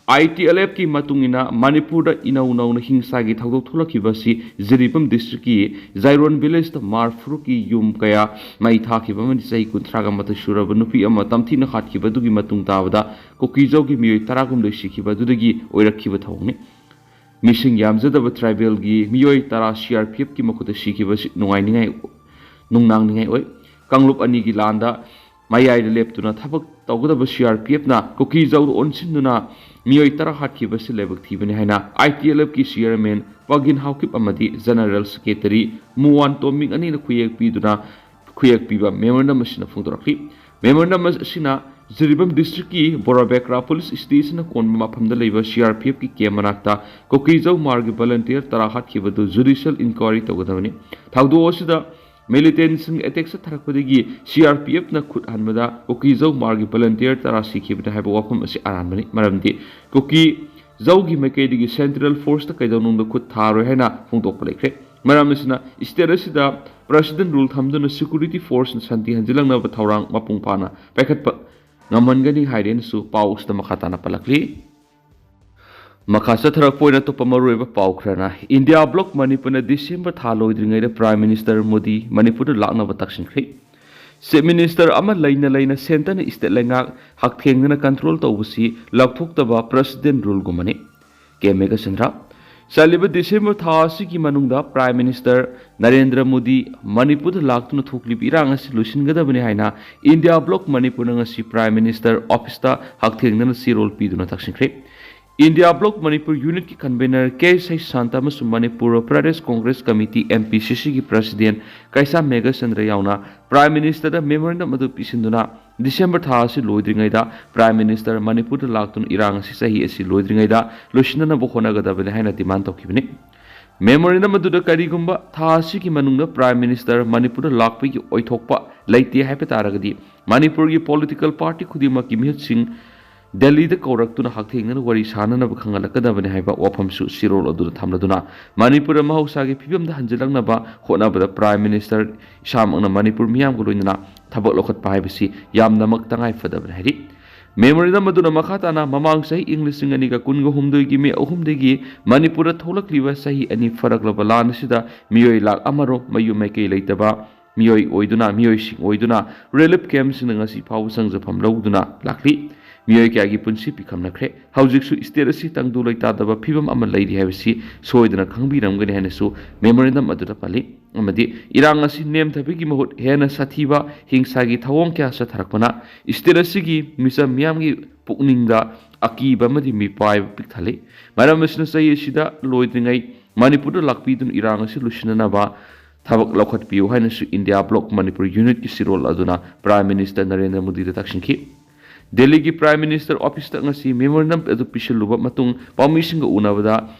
ITLFꯀꯤ ꯃꯇꯨꯡ ꯏꯟꯅ ꯃꯅꯤꯄꯨꯔꯗ ꯏꯅꯧ ꯅꯧꯅ ꯍꯤꯡꯁꯥꯒꯤ ꯊꯧꯗꯣꯛ ꯊꯣꯛꯂꯛꯈꯤꯕ ꯑꯁꯤ ꯖꯤꯔꯤꯕꯥꯝ ꯗꯤꯁꯇ꯭ꯔꯤꯛꯀꯤ ꯖꯥꯏꯔꯣꯟ ꯚꯤꯂꯦꯖꯇ ꯃꯥꯔ ꯐꯨꯔꯨꯛꯀꯤ ꯌꯨꯝ ꯀꯌꯥ ꯃꯩ ꯊꯥꯈꯤꯕ ꯑꯃꯗꯤ ꯆꯍꯤ ꯀꯨꯟꯊ꯭ꯔꯥꯒ ꯃꯥꯊꯣꯏ ꯁꯨꯔꯕ ꯅꯨꯄꯤ ꯑꯃ ꯇꯝꯊꯤꯅ ꯍꯥꯠꯈꯤꯕ ꯑꯗꯨꯒꯤ ꯃꯇꯨꯡ ꯇꯥꯕꯗ ꯀꯨꯀꯤꯖꯧꯒꯤ ꯃꯤꯑꯣꯏ ꯇꯔꯥꯍꯨꯝꯗꯣꯏ ꯁꯤꯈꯤꯕ ꯑꯗꯨꯗꯒꯤ ꯑꯣꯏꯔꯛꯈꯤꯕ ꯊꯧꯑꯣꯡꯅꯤ꯫ ꯃꯤꯁꯤꯡ ꯌꯥꯝꯖꯗꯕ ꯇ꯭ꯔꯥꯏꯕꯦꯜꯒꯤ ꯃꯤꯑꯣꯏ ꯇꯔꯥ ꯁꯤ ꯑꯥꯔ ꯄꯤ ꯑꯦꯐꯀꯤ ꯃꯈꯨꯠꯇ ꯁꯤꯈꯤꯕ ꯑꯁꯤ ꯅꯨꯡꯉꯥꯏꯅꯤꯡꯉꯥꯏ, ꯅꯨꯡꯅꯥꯡꯅꯤꯡꯉꯥꯏ ꯑꯣꯏ꯫ ꯀꯥꯡꯂꯨꯞ ꯑꯅꯤꯒꯤ ꯂꯥꯟꯗ ꯃꯌꯥꯏꯗ ꯂꯦꯞꯇꯨꯅ ꯊꯕꯛ ꯇꯧꯒꯗꯕ ꯁꯤ ꯑꯥꯔ ꯄꯤ ꯑꯦꯐꯅ ꯀꯨꯀꯤꯖꯧꯗ ꯑꯣꯟꯁꯤꯟꯗꯨꯅ ꯃꯤꯑꯣꯏ ꯇꯔꯥ ꯍꯥꯠꯈꯤꯕ ꯑꯁꯤ ꯂꯥꯏꯕꯛ ꯊꯤꯕꯅꯤ ꯍꯥꯏꯅ ꯑꯥꯏ ꯇꯤ ꯑꯦꯜ ꯑꯦꯐꯀꯤ ꯆꯤꯌꯔꯃꯦꯟ ꯄꯥꯒꯤꯟ ꯍꯥꯎꯀꯤꯞ ꯑꯃꯗꯤ ꯖꯦꯅꯔꯦꯜ ꯁꯦꯀ꯭ꯔꯦꯇꯔꯤ ꯃꯨꯋꯥꯟ ꯇꯣꯝꯕꯤꯡ ꯑꯅꯤꯅ ꯈꯨꯌꯦꯛ ꯄꯤꯗꯨꯅ ꯈꯨꯌꯦꯛ ꯄꯤꯕ ꯃꯦꯃꯣꯔꯦꯟꯗꯝ ꯑꯁꯤꯅ ꯐꯣꯡꯗꯣꯔꯛꯂꯤ꯫ ꯃꯦꯃꯣꯔꯦꯟꯗꯝ ꯑꯁꯤꯅ ꯖꯤꯔꯤꯕꯥꯝ ꯗꯤꯁꯇ꯭ꯔꯤꯛꯀꯤ ꯕꯣꯔꯥꯕꯦꯀ꯭ꯔꯥ ꯄꯨꯂꯤꯁ ꯁ꯭ꯇꯦꯁꯟꯅ ꯀꯣꯟꯕ ꯃꯐꯝꯗ ꯂꯩꯕ ꯁꯤ ꯑꯥꯔ ꯄꯤ ꯑꯦꯐꯀꯤ ꯀꯦꯝꯞ ꯃꯅꯥꯛꯇ ꯀꯨꯀꯤꯖꯧ ꯃꯥꯔꯒꯤ ꯚꯣꯂꯨꯟꯇꯤꯌꯔ ꯇꯔꯥ ꯍꯥꯠꯈꯤꯕꯗꯨ ꯖꯨꯗꯤꯁꯤꯌꯦꯜ ꯏꯟꯀ꯭ꯋꯥꯏꯔꯤ ꯇꯧꯒꯗꯕꯅꯤ꯫ ꯊꯧꯗꯣꯛ ꯑꯁꯤꯗ ꯃꯤꯂꯤꯇꯦꯟꯠꯁꯤꯡ ꯑꯦꯇꯦꯛ ꯆꯠꯊꯔꯛꯄꯗꯒꯤ ꯁꯤ ꯑꯥꯔ ꯄꯤ ꯑꯦꯐꯅ ꯈꯨꯠ ꯍꯟꯕꯗ ꯀꯨꯀꯤꯖꯧ ꯃꯥꯔꯒꯤ ꯚꯣꯂꯨꯟꯇꯤꯌꯔ ꯇꯔꯥ ꯁꯤꯈꯤꯕꯅꯤ ꯍꯥꯏꯕ ꯋꯥꯐꯝ ꯑꯁꯤ ꯑꯔꯥꯟꯕꯅꯤ꯫ ꯃꯔꯝꯗꯤ ꯀꯨꯀꯤꯖꯧꯒꯤ ꯃꯥꯏꯀꯩꯗꯒꯤ ꯁꯦꯟꯇ꯭ꯔꯦꯜ ꯐꯣꯔꯁꯇ ꯀꯩꯗꯧꯅꯨꯡꯗ ꯈꯨꯠ ꯊꯥꯔꯣꯏ ꯍꯥꯏꯅ ꯐꯣꯡꯗꯣꯛꯄ ꯂꯩꯈ꯭ꯔꯦ꯫ ꯃꯔꯝ ꯑꯁꯤꯅ ꯁ꯭ꯇꯦꯠ ꯑꯁꯤꯗ ꯄ꯭ꯔꯦꯁꯤꯗꯦꯟꯠ ꯔꯨꯜ ꯊꯝꯗꯨꯅ ꯁꯦꯀ꯭ꯌꯨꯔꯤꯇꯤ ꯐꯣꯔꯁꯅ ꯁꯥꯟꯇꯤ ꯍꯟꯖꯤꯜꯂꯛꯅꯕ ꯊꯧꯔꯥꯡ ꯃꯄꯨꯡ ꯐꯥꯅ ꯄꯥꯏꯈꯠꯄ ꯉꯝꯍꯟꯒꯅꯤ ꯍꯥꯏꯔꯦꯅꯁꯨ ꯄꯥꯎ ꯑꯁꯤꯗ ꯃꯈꯥ ꯇꯥꯅ ꯄꯜꯂꯛꯂꯤ꯫ ꯃꯈꯥ ꯆꯠꯊꯔꯛꯄ ꯑꯣꯏꯅ ꯑꯇꯣꯞꯄ ꯃꯔꯨꯑꯣꯏꯕ ꯄꯥꯎ ꯈꯔꯅ, ꯏꯟꯗꯤꯌꯥ ꯕ꯭ꯂꯣꯛ ꯃꯅꯤꯄꯨꯔꯅ ꯗꯤꯁꯦꯝꯕꯔ ꯊꯥ ꯂꯣꯏꯗ꯭ꯔꯤꯉꯩꯗ ꯄ꯭ꯔꯥꯏꯝ ꯃꯤꯅꯤꯁꯇꯔ ꯃꯣꯗꯤ ꯃꯅꯤꯄꯨꯔꯗ ꯂꯥꯛꯅꯕ ꯇꯛꯁꯤꯟꯈ꯭ꯔꯦ꯫ ꯆꯤꯐ ꯃꯤꯅꯤꯁꯇꯔ ꯑꯃ ꯂꯩꯅ ꯂꯩꯅ ꯁꯦꯟꯇꯔꯅ ꯁ꯭ꯇꯦꯠ ꯂꯩꯉꯥꯛ ꯍꯛꯊꯦꯡꯅꯅ ꯀꯟꯇ꯭ꯔꯣꯜ ꯇꯧꯕꯁꯤ ꯂꯧꯊꯣꯛꯇꯕ ꯄ꯭ꯔꯦꯁꯤꯗꯦꯟꯠ ꯔꯨꯜꯒꯨꯝꯕꯅꯤ꯫ ꯀꯦ ꯃꯦꯘꯆꯟꯗ꯭ꯔ, ꯆꯠꯂꯤꯕ ꯗꯤꯁꯦꯝꯕꯔ ꯊꯥ ꯑꯁꯤꯒꯤ ꯃꯅꯨꯡꯗ ꯄ꯭ꯔꯥꯏꯝ ꯃꯤꯅꯤꯁꯇꯔ ꯅꯔꯦꯟꯗ꯭ꯔ ꯃꯣꯗꯤ ꯃꯅꯤꯄꯨꯔꯗ ꯂꯥꯛꯇꯨꯅ ꯊꯣꯛꯂꯤꯕ ꯏꯔꯥꯡ ꯑꯁꯤ ꯂꯣꯏꯁꯤꯟꯒꯗꯕꯅꯤ ꯍꯥꯏꯅ ꯏꯟꯗꯤꯌꯥ ꯕ꯭ꯂꯣꯛ ꯃꯅꯤꯄꯨꯔꯅ ꯉꯁꯤ ꯄ꯭ꯔꯥꯏꯝ ꯃꯤꯅꯤꯁꯇꯔ ꯑꯣꯐꯤꯁꯇ ꯍꯛꯊꯦꯡꯅꯅ ꯆꯦꯔꯣꯜ ꯄꯤꯗꯨꯅ ꯇꯛꯁꯤꯟꯈ꯭ꯔꯦ꯫ ꯏꯟꯗꯤꯌꯥ ꯕ꯭ꯂꯣꯛ ꯃꯅꯤꯄꯨꯔ ꯌꯨꯅꯤꯠꯀꯤ ꯀꯟꯚꯦꯅꯔ ꯀꯦ ꯁꯩꯁꯥꯟꯇ ꯑꯃꯁꯨꯡ Manipur Pradesh Congress committee, M P ꯁꯤ ꯁꯤꯒꯤ ꯄ꯭ꯔꯦꯁꯤꯗꯦꯟꯠ ꯀꯩꯁꯥꯝ ꯃꯦꯘꯆꯟꯗ꯭ꯔ ꯌꯥꯎꯅ ꯄ꯭ꯔꯥꯏꯝ ꯃꯤꯅꯤꯁꯇꯔꯗ ꯃꯦꯃꯣꯔꯦꯟꯗꯝ ꯑꯗꯨ ꯄꯤꯁꯤꯟꯗꯨꯅ ꯗꯤꯁꯦꯝꯕꯔ ꯊꯥ ꯑꯁꯤ ꯂꯣꯏꯗ꯭ꯔꯤꯉꯩꯗ ꯄ꯭ꯔꯥꯏꯝ ꯃꯤꯅꯤꯁꯇꯔ ꯃꯅꯤꯄꯨꯔꯗ ꯂꯥꯛꯇꯨꯅ ꯏꯔꯥꯡ ꯑꯁꯤ ꯆꯍꯤ ꯑꯁꯤ ꯂꯣꯏꯗ꯭ꯔꯤꯉꯩꯗ ꯂꯣꯏꯁꯤꯟꯅꯅꯕ ꯍꯣꯠꯅꯒꯗꯕꯅꯤ ꯍꯥꯏꯅ ꯗꯤꯃꯥꯟ ꯇꯧꯈꯤꯕꯅꯤ꯫ ꯃꯦꯃꯣꯔꯦꯟꯗꯝ ꯑꯗꯨꯗ ꯀꯔꯤꯒꯨꯝꯕ ꯊꯥ ꯑꯁꯤꯒꯤ ꯃꯅꯨꯡꯗ ꯄ꯭ꯔꯥꯏꯝ ꯃꯤꯅꯤꯁꯇꯔ ꯃꯅꯤꯄꯨꯔꯗ ꯂꯥꯛꯄꯒꯤ ꯑꯣꯏꯊꯣꯛꯄ ꯂꯩꯇꯦ ꯍꯥꯏꯕ ꯇꯥꯔꯒꯗꯤ ꯃꯅꯤꯄꯨꯔꯒꯤ ꯄꯣꯂꯤꯇꯤꯀꯦꯜ ꯄꯥꯔꯇꯤ ꯈꯨꯗꯤꯡꯃꯛꯀꯤ ꯃꯤꯍꯨꯠꯁꯤꯡ ꯗꯦꯜꯂꯤꯗ ꯀꯧꯔꯛꯇꯨꯅ ꯍꯛꯊꯦꯡꯅꯅ ꯋꯥꯔꯤ ꯁꯥꯅꯅꯕ ꯈꯪꯍꯜꯂꯛꯀꯗꯕꯅꯤ ꯍꯥꯏꯕ ꯋꯥꯐꯝꯁꯨ ꯆꯦꯔꯣꯜ ꯑꯗꯨꯗ ꯊꯝꯂꯗꯨꯅ ꯃꯅꯤꯄꯨꯔ ꯃꯍꯧꯁꯥꯒꯤ ꯐꯤꯕꯝꯗ ꯍꯟꯖꯤꯜꯂꯛꯅꯕ ꯍꯣꯠꯅꯕꯗ ꯄ꯭ꯔꯥꯏꯝ ꯃꯤꯅꯤꯁꯇꯔ ꯏꯁꯥꯃꯛꯅ ꯃꯅꯤꯄꯨꯔ ꯃꯤꯌꯥꯝꯒ ꯂꯣꯏꯅꯅ ꯊꯕꯛ ꯂꯧꯈꯠꯄ ꯍꯥꯏꯕꯁꯤ ꯌꯥꯝꯅꯃꯛ ꯇꯉꯥꯏ ꯐꯗꯕꯅꯤ ꯍꯥꯏꯔꯤ꯫ ꯃꯦꯃꯣꯔꯦꯟꯗꯝ ꯑꯗꯨꯅ ꯃꯈꯥ ꯇꯥꯅ ꯃꯃꯥꯡ ꯆꯍꯤ ꯏꯪ ꯂꯤꯁꯤꯡ ꯑꯅꯤꯒ ꯀꯨꯟꯒ ꯍꯨꯝꯗꯣꯏꯒꯤ ꯃꯦ ꯑꯍꯨꯝꯗꯒꯤ ꯃꯅꯤꯄꯨꯔꯗ ꯊꯣꯛꯂꯛꯂꯤꯕ ꯆꯍꯤ ꯑꯅꯤ ꯐꯔꯛꯂꯕ ꯂꯥꯟ ꯑꯁꯤꯗ ꯃꯤꯑꯣꯏ ꯂꯥꯈ ꯑꯃꯔꯣꯝ ꯃꯌꯨꯝ ꯃꯥꯏꯀꯩ ꯂꯩꯇꯕ ꯃꯤꯑꯣꯏ ꯑꯣꯏꯗꯨꯅ, ꯃꯤꯑꯣꯏꯁꯤꯡ ꯑꯣꯏꯗꯨꯅ ꯔꯤꯂꯤꯐ ꯀꯦꯝꯞꯁꯤꯡꯗ ꯉꯁꯤ ꯐꯥꯎꯕ ꯆꯪꯖꯐꯝ ꯂꯧꯗꯨꯅ ꯂꯥꯛꯂꯤ꯫ ꯃꯤꯑꯣꯏ ꯀꯌꯥꯒꯤ ꯄꯨꯟꯁꯤ ꯄꯤꯈꯝꯅꯈ꯭ꯔꯦ꯫ ꯍꯧꯖꯤꯛꯁꯨ state ꯑꯁꯤ ꯇꯪꯗꯨ ꯂꯩꯇꯥꯗꯕ ꯐꯤꯕꯝ ꯑꯃ ꯂꯩꯔꯤ ꯍꯥꯏꯕꯁꯤ ꯁꯣꯏꯗꯅ ꯈꯪꯕꯤꯔꯝꯒꯅꯤ ꯍꯥꯏꯅꯁꯨ memorandum ꯑꯗꯨꯗ ꯄꯜꯂꯤ꯫ ꯑꯃꯗꯤ ꯏꯔꯥꯡ ꯑꯁꯤ ꯅꯦꯝꯊꯕꯒꯤ ꯃꯍꯨꯠ ꯍꯦꯟꯅ ꯁꯥꯊꯤꯕ ꯍꯤꯡꯁꯥꯒꯤ ꯊꯧꯑꯣꯡ ꯀꯌꯥ ꯆꯠꯊꯔꯛꯄꯅ state ꯑꯁꯤꯒꯤ ꯃꯤꯆꯝ ꯃꯤꯌꯥꯝꯒꯤ ꯄꯨꯛꯅꯤꯡꯗ ꯑꯀꯤꯕ ꯑꯃꯗꯤ ꯃꯤꯄꯥꯏꯕ ꯄꯤꯛꯊꯜꯂꯤ꯫ ꯃꯔꯝ ꯑꯁꯤꯅ ꯆꯍꯤ ꯑꯁꯤꯗ ꯂꯣꯏꯗ꯭ꯔꯤꯉꯩ ꯃꯅꯤꯄꯨꯔꯗ ꯂꯥꯛꯄꯤꯗꯨꯅ ꯏꯔꯥꯡ ꯑꯁꯤ ꯂꯣꯏꯁꯤꯟꯅꯅꯕ ꯊꯕꯛ ꯂꯧꯈꯠꯄꯤꯌꯨ ꯍꯥꯏꯅꯁꯨ India Bloc Manipur Unitꯀꯤ ꯆꯦꯔꯣꯜ ꯑꯗꯨꯅ Prime Minister ꯅꯔꯦꯟꯗ꯭ꯔ ꯃꯣꯗꯤꯗ ꯇꯛꯁꯤꯟꯈꯤ꯫ ꯗꯦꯜꯂꯤꯒꯤ Prime Minister Officeꯇ ꯉꯁꯤ memorandum ꯑꯗꯨ ꯄꯤꯁꯤꯜꯂꯨꯕ ꯃꯇꯨꯡ ꯄꯥꯎꯃꯤꯁꯤꯡꯒ ꯎꯅꯕꯗ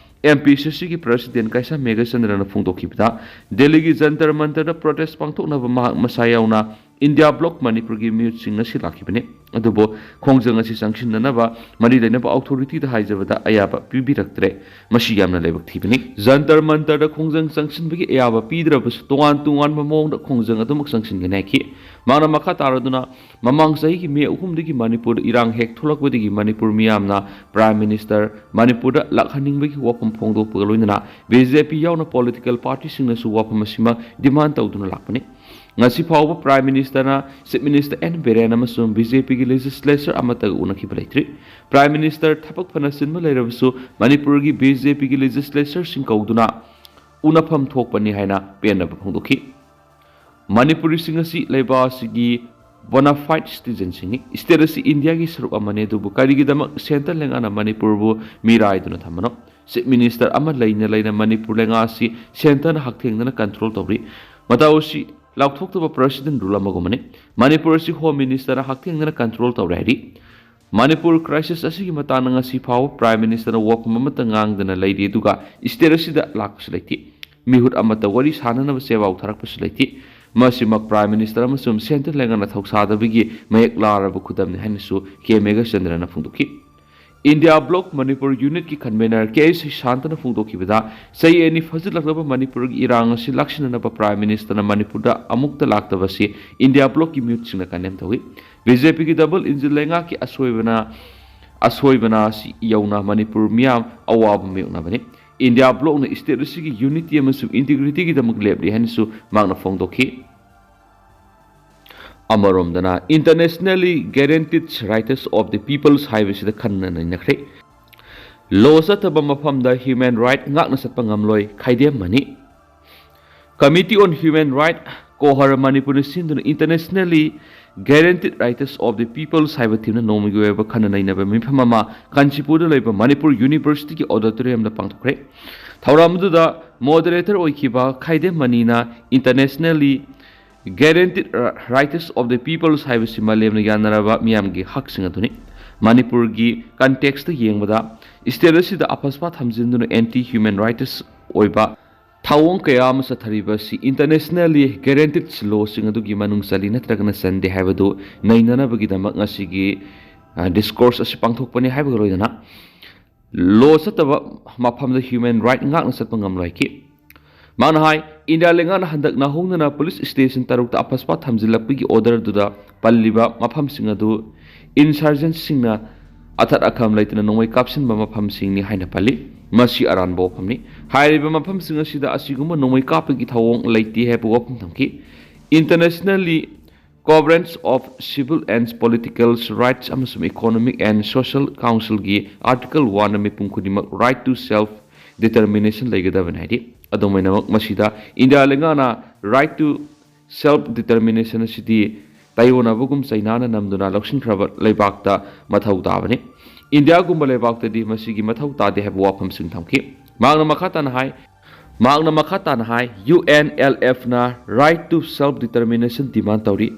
MPCCꯒꯤ President ꯀꯩꯁꯥꯝ ꯃꯦꯘꯆꯟꯗ꯭ꯔꯅ ꯐꯣꯡꯗꯣꯛꯈꯤꯕꯗ, ꯗꯦꯜꯂꯤꯒꯤ ꯖꯟꯇꯔ ꯃꯟꯇꯔꯗ protest ꯄꯥꯡꯊꯣꯛꯅꯕ ꯃꯍꯥꯛ ꯃꯁꯥ ꯌꯥꯎꯅ India Bloc ꯃꯅꯤꯄꯨꯔꯒꯤ ꯃꯤꯍꯨꯠꯁꯤꯡ ꯉꯁꯤ ꯂꯥꯛꯈꯤꯕꯅꯤ꯫ ꯑꯗꯨꯕꯨ ꯈꯣꯡꯖꯪ ꯑꯁꯤ ꯆꯪꯁꯤꯟꯅꯅꯕ ꯃꯔꯤ ꯂꯩꯅꯕ authorityꯗ ꯍꯥꯏꯖꯕꯗ ꯑꯌꯥꯕ ꯄꯤꯕꯤꯔꯛꯇ꯭ꯔꯦ꯫ ꯃꯁꯤ ꯌꯥꯝꯅ ꯂꯥꯏꯕꯛ ꯊꯤꯕꯅꯤ꯫ ꯖꯟꯇꯔ ꯃꯟꯇꯔꯗ ꯈꯣꯡꯖꯪ ꯆꯪꯁꯤꯟꯕꯒꯤ ꯑꯌꯥꯕ ꯄꯤꯗ꯭ꯔꯕꯁꯨ ꯇꯣꯉꯥꯟ ꯇꯣꯉꯥꯟꯕ ꯃꯑꯣꯡꯗ ꯈꯣꯡꯖꯪ ꯑꯗꯨꯃꯛ ꯆꯪꯁꯤꯟꯒꯅꯤ ꯍꯥꯏꯈꯤ꯫ ꯃꯍꯥꯛꯅ ꯃꯈꯥ ꯇꯥꯔꯗꯨꯅ, ꯃꯃꯥꯡ ꯆꯍꯤꯒꯤ ꯃꯦ ꯑꯍꯨꯝꯗꯒꯤ ꯃꯅꯤꯄꯨꯔꯗ ꯏꯔꯥꯡ ꯍꯦꯛ ꯊꯣꯛꯂꯛꯄꯗꯒꯤ ꯃꯅꯤꯄꯨꯔ ꯃꯤꯌꯥꯝꯅ Prime Minister ꯃꯅꯤꯄꯨꯔꯗ ꯂꯥꯛꯍꯟꯅꯤꯡꯕꯒꯤ ꯋꯥꯐꯝ ꯐꯣꯡꯗꯣꯛꯄꯒ ꯂꯣꯏꯅꯅ BJP ꯌꯥꯎꯅ political partyꯁꯤꯡꯅꯁꯨ ꯋꯥꯐꯝ ꯑꯁꯤꯃꯛ demand ꯇꯧꯗꯨꯅ ꯂꯥꯛꯄꯅꯤ꯫ ꯉꯁꯤ ꯐꯥꯎꯕ Prime Ministerꯅ Chief Minister N Biren ꯑꯃꯁꯨꯡ BJPꯒꯤ legislature ꯑꯃꯠꯇꯒ ꯎꯅꯈꯤꯕ ꯂꯩꯇ꯭ꯔꯤ꯫ Prime Minister ꯊꯕꯛ ꯐꯅ ꯆꯤꯟꯕ ꯂꯩꯔꯕꯁꯨ ꯃꯅꯤꯄꯨꯔꯒꯤ BJPꯒꯤ legislatureꯁꯤꯡ ꯀꯧꯗꯨꯅ ꯎꯅꯐꯝ ꯊꯣꯛꯄꯅꯤ ꯍꯥꯏꯅ ꯄꯦꯟꯅꯕ ꯐꯣꯡꯗꯣꯛꯈꯤ꯫ ꯃꯅꯤꯄꯨꯔꯤꯁꯤꯡ ꯑꯁꯤ ꯂꯩꯕꯥꯛ ꯑꯁꯤꯒꯤ bona fide citizenꯁꯤꯡꯅꯤ꯫ State ꯑꯁꯤ ꯏꯟꯗꯤꯌꯥꯒꯤ ꯁꯔꯨꯛ ꯑꯃꯅꯤ, ꯑꯗꯨꯕꯨ ꯀꯔꯤꯒꯤꯗꯃꯛ centre ꯂꯩꯉꯥꯛꯅ ꯃꯅꯤꯄꯨꯔꯕꯨ ꯃꯤꯔꯥꯏꯗꯨꯅ ꯊꯝꯕꯅꯣ? Chief Minister ꯑꯃ ꯂꯩꯅ ꯂꯩꯅ ꯃꯅꯤꯄꯨꯔ ꯂꯩꯉꯥꯛ ꯑꯁꯤ centreꯅ ꯍꯛꯊꯦꯡꯅꯅ control ꯇꯧꯔꯤ꯫ ꯃꯇꯧ ꯑꯁꯤ ꯂꯥꯎꯊꯣꯛꯇꯕ President rule ꯑꯃꯒꯨꯝꯕꯅꯤ꯫ ꯃꯅꯤꯄꯨꯔ ꯑꯁꯤ Home Ministerꯅ ꯍꯛꯊꯦꯡꯅꯅ control ꯇꯧꯔꯦ ꯍꯥꯏꯔꯤ꯫ ꯃꯅꯤꯄꯨꯔ crisis ꯑꯁꯤꯒꯤ ꯃꯇꯥꯡꯗ ꯉꯁꯤ ꯐꯥꯎꯕ Prime Ministerꯅ ꯋꯥꯐꯝ ꯑꯃꯠꯇ ꯉꯥꯡꯗꯅ ꯂꯩꯔꯤ, ꯑꯗꯨꯒ state ꯑꯁꯤꯗ ꯂꯥꯛꯄꯁꯨ ꯂꯩꯇꯦ꯫ ꯃꯤꯍꯨꯠ ꯑꯃꯠꯇ ꯋꯥꯔꯤ ꯁꯥꯅꯅꯕ ꯆꯦꯕꯥꯎ ꯊꯥꯔꯛꯄꯁꯨ ꯂꯩꯇꯦ꯫ ꯃꯁꯤꯃꯛ Prime Minister ꯑꯃꯁꯨꯡ centre ꯂꯩꯉꯥꯛꯅ ꯊꯧꯁꯥꯗꯕꯒꯤ ꯃꯌꯦꯛ ꯂꯥꯔꯕ ꯈꯨꯗꯝꯅꯤ ꯍꯥꯏꯅꯁꯨ ꯀꯦ ꯃꯦꯘꯆꯟꯗ꯭ꯔꯅ ꯐꯣꯡꯗꯣꯛꯈꯤ꯫ India Bloc Manipur Unitꯀꯤ convener ꯀꯦ ꯑꯩꯆ ꯁꯤꯁꯥꯟꯇꯅ ꯐꯣꯡꯗꯣꯛꯈꯤꯕꯗ, ꯆꯍꯤ ꯑꯅꯤ ꯐꯥꯖꯤꯜꯂꯛꯂꯕ ꯃꯅꯤꯄꯨꯔꯒꯤ ꯏꯔꯥꯡ ꯑꯁꯤ ꯂꯥꯛꯁꯤꯟꯅꯅꯕ Prime Ministerꯅ ꯃꯅꯤꯄꯨꯔꯗ ꯑꯃꯨꯛꯇ ꯂꯥꯛꯇꯕꯁꯤ India Blocꯀꯤ ꯃꯤꯍꯨꯠꯁꯤꯡꯅ condemn ꯇꯧꯏ꯫ BJPꯒꯤ double engine ꯂꯩꯉꯥꯛꯀꯤ ꯑꯁꯣꯏꯕꯅ, ꯑꯁꯣꯏꯕꯅ ꯑꯁꯤ ꯌꯧꯅ ꯃꯅꯤꯄꯨꯔ ꯃꯤꯌꯥꯝ ꯑꯋꯥꯕ ꯃꯥꯌꯣꯛꯅꯕꯅꯤ꯫ India Blocꯅ state ꯑꯁꯤꯒꯤ unity ꯑꯃꯁꯨꯡ integrityꯒꯤꯗꯃꯛ ꯂꯦꯞꯂꯤ ꯍꯥꯏꯅꯁꯨ ꯃꯍꯥꯛꯅ ꯐꯣꯡꯗꯣꯛꯈꯤ꯫ ꯑꯃꯔꯣꯝꯗꯅ Internationally Guaranteed Rights of the Peoples ꯍꯥꯏꯕꯁꯤꯗ ꯈꯟꯅ ꯅꯩꯅꯈ꯭ꯔꯦ꯫ ꯂꯣ ꯆꯠꯇꯕ ꯃꯐꯝꯗ human right ꯉꯥꯛꯅ ꯆꯠꯄ ꯉꯝꯂꯣꯏ, ꯈꯥꯏꯗꯦꯝꯃꯅꯤ꯫ Committee on Human Right, ꯀꯣꯍꯔ, ꯃꯅꯤꯄꯨꯔꯅ ꯁꯤꯟꯗꯨꯅ Internationally Guaranteed Rights of the Peoples ꯍꯥꯏꯕ ꯊꯤꯝꯅ ꯅꯣꯡꯃꯒꯤ ꯑꯣꯏꯕ ꯈꯟꯅ ꯅꯩꯅꯕ ꯃꯤꯐꯝ ꯑꯃ ꯀꯥꯟꯆꯤꯄꯨꯔꯗ ꯂꯩꯕ ꯃꯅꯤꯄꯨꯔ ꯌꯨꯅꯤꯚꯔꯁꯤꯇꯤꯒꯤ ꯑꯣꯗꯤꯇꯣꯔꯤꯌꯝꯗ ꯄꯥꯡꯊꯣꯛꯈ꯭ꯔꯦ꯫ ꯊꯧꯔꯝ ꯑꯗꯨꯗ ꯃꯣꯗꯔꯦꯇꯔ ꯑꯣꯏꯈꯤꯕ ꯈꯥꯏꯗꯦꯝꯃꯅꯤꯅ Internationally Guaranteed Rights of the Peoples ꯍꯥꯏꯕꯁꯤ ꯃꯥꯂꯦꯝꯅ ꯌꯥꯅꯔꯕ ꯃꯤꯌꯥꯝꯒꯤ ꯍꯛꯁꯤꯡ ꯑꯗꯨꯅꯤ꯫ ꯃꯅꯤꯄꯨꯔꯒꯤ ꯀꯟꯇꯦꯛꯁꯇ ꯌꯦꯡꯕꯗ, ꯁ꯭ꯇꯦꯠ ꯑꯁꯤꯗ ꯑꯐꯁꯄꯥ ꯊꯝꯖꯤꯟꯗꯨꯅ anti human rights ꯑꯣꯏꯕ ꯊꯧꯑꯣꯡ ꯀꯌꯥ ꯑꯃ ꯆꯠꯊꯔꯤꯕ ꯑꯁꯤ Internationally Guaranteed Lawꯁꯤꯡ ꯑꯗꯨꯒꯤ ꯃꯅꯨꯡ ꯆꯜꯂꯤ ꯅꯠꯇ꯭ꯔꯒꯅ ꯆꯟꯗꯦ ꯍꯥꯏꯕꯗꯨ ꯅꯩꯅꯅꯕꯒꯤꯗꯃꯛ ꯉꯁꯤꯒꯤ, ꯑ, discourse ꯑꯁꯤ ꯄꯥꯡꯊꯣꯛꯄꯅꯤ ꯍꯥꯏꯕꯒ ꯂꯣꯏꯅꯅ, ꯂꯣ ꯆꯠꯇꯕ ꯃꯐꯝꯗ human right ꯉꯥꯛꯅ ꯆꯠꯄ ꯉꯝꯂꯣꯏꯈꯤ꯫ ꯃꯥꯅ ꯍꯥꯏ, ꯏꯟꯗꯤꯌꯥ ꯂꯩꯉꯥꯛꯅ ꯍꯟꯗꯛ ꯅꯧꯍꯧꯅꯅ ꯄꯨꯂꯤꯁ ꯁ꯭ꯇꯦꯁꯟ ꯇꯔꯨꯛꯇ ꯑꯐꯁꯄꯥ ꯊꯝꯖꯤꯜꯂꯛꯄꯒꯤ order ꯑꯗꯨꯗ ꯄꯜꯂꯤꯕ ꯃꯐꯝꯁꯤꯡ ꯑꯗꯨ insurgentꯁꯤꯡꯅ ꯑꯊꯠ ꯑꯈꯝ ꯂꯩꯇꯅ ꯅꯣꯡꯃꯩ ꯀꯥꯞꯁꯤꯟꯕ ꯃꯐꯝꯁꯤꯡꯅꯤ ꯍꯥꯏꯅ ꯄꯜꯂꯤ꯫ ꯃꯁꯤ ꯑꯔꯥꯟꯕ ꯋꯥꯐꯝꯅꯤ꯫ ꯍꯥꯏꯔꯤꯕ ꯃꯐꯝꯁꯤꯡ ꯑꯁꯤꯗ ꯑꯁꯤꯒꯨꯝꯕ ꯅꯣꯡꯃꯩ ꯀꯥꯞꯄꯒꯤ ꯊꯧꯑꯣꯡ ꯂꯩꯇꯦ ꯍꯥꯏꯕ ꯋꯥꯐꯝ ꯊꯝꯈꯤ꯫ Internationally Covenants of Civil and Political Rights ꯑꯃꯁꯨꯡ Economic and Social Councilꯒꯤ Article Oneꯅ ꯃꯤꯄꯨꯝ ꯈꯨꯗꯤꯡꯃꯛ right to self determination ꯂꯩꯒꯗꯕꯅꯤ ꯍꯥꯏꯔꯤ꯫ ꯑꯗꯨꯝ ꯑꯣꯏꯅꯃꯛ, ꯃꯁꯤꯗ ꯏꯟꯗꯤꯌꯥ ꯂꯩꯉꯥꯛꯅ right to self determination ꯑꯁꯤꯗꯤ ꯇꯥꯏꯑꯣꯟꯅꯕꯒꯨꯝ ꯆꯩꯅꯥꯅ ꯅꯝꯗꯨꯅ ꯂꯧꯁꯤꯟꯈ꯭ꯔꯕ ꯂꯩꯕꯥꯛꯇ ꯃꯊꯧ ꯇꯥꯕꯅꯤ꯫ ꯏꯟꯗꯤꯌꯥꯒꯨꯝꯕ ꯂꯩꯕꯥꯛꯇꯗꯤ ꯃꯁꯤꯒꯤ ꯃꯊꯧ ꯇꯥꯗꯦ ꯍꯥꯏꯕ ꯋꯥꯐꯝꯁꯤꯡ ꯊꯝꯈꯤ꯫ ꯃꯍꯥꯛꯅ ꯃꯈꯥ ꯇꯥꯅ ꯍꯥꯏ, ꯃꯍꯥꯛꯅ ꯃꯈꯥ ꯇꯥꯅ ꯍꯥꯏ, UNLFꯅ right to self determination demand ꯇꯧꯔꯤ꯫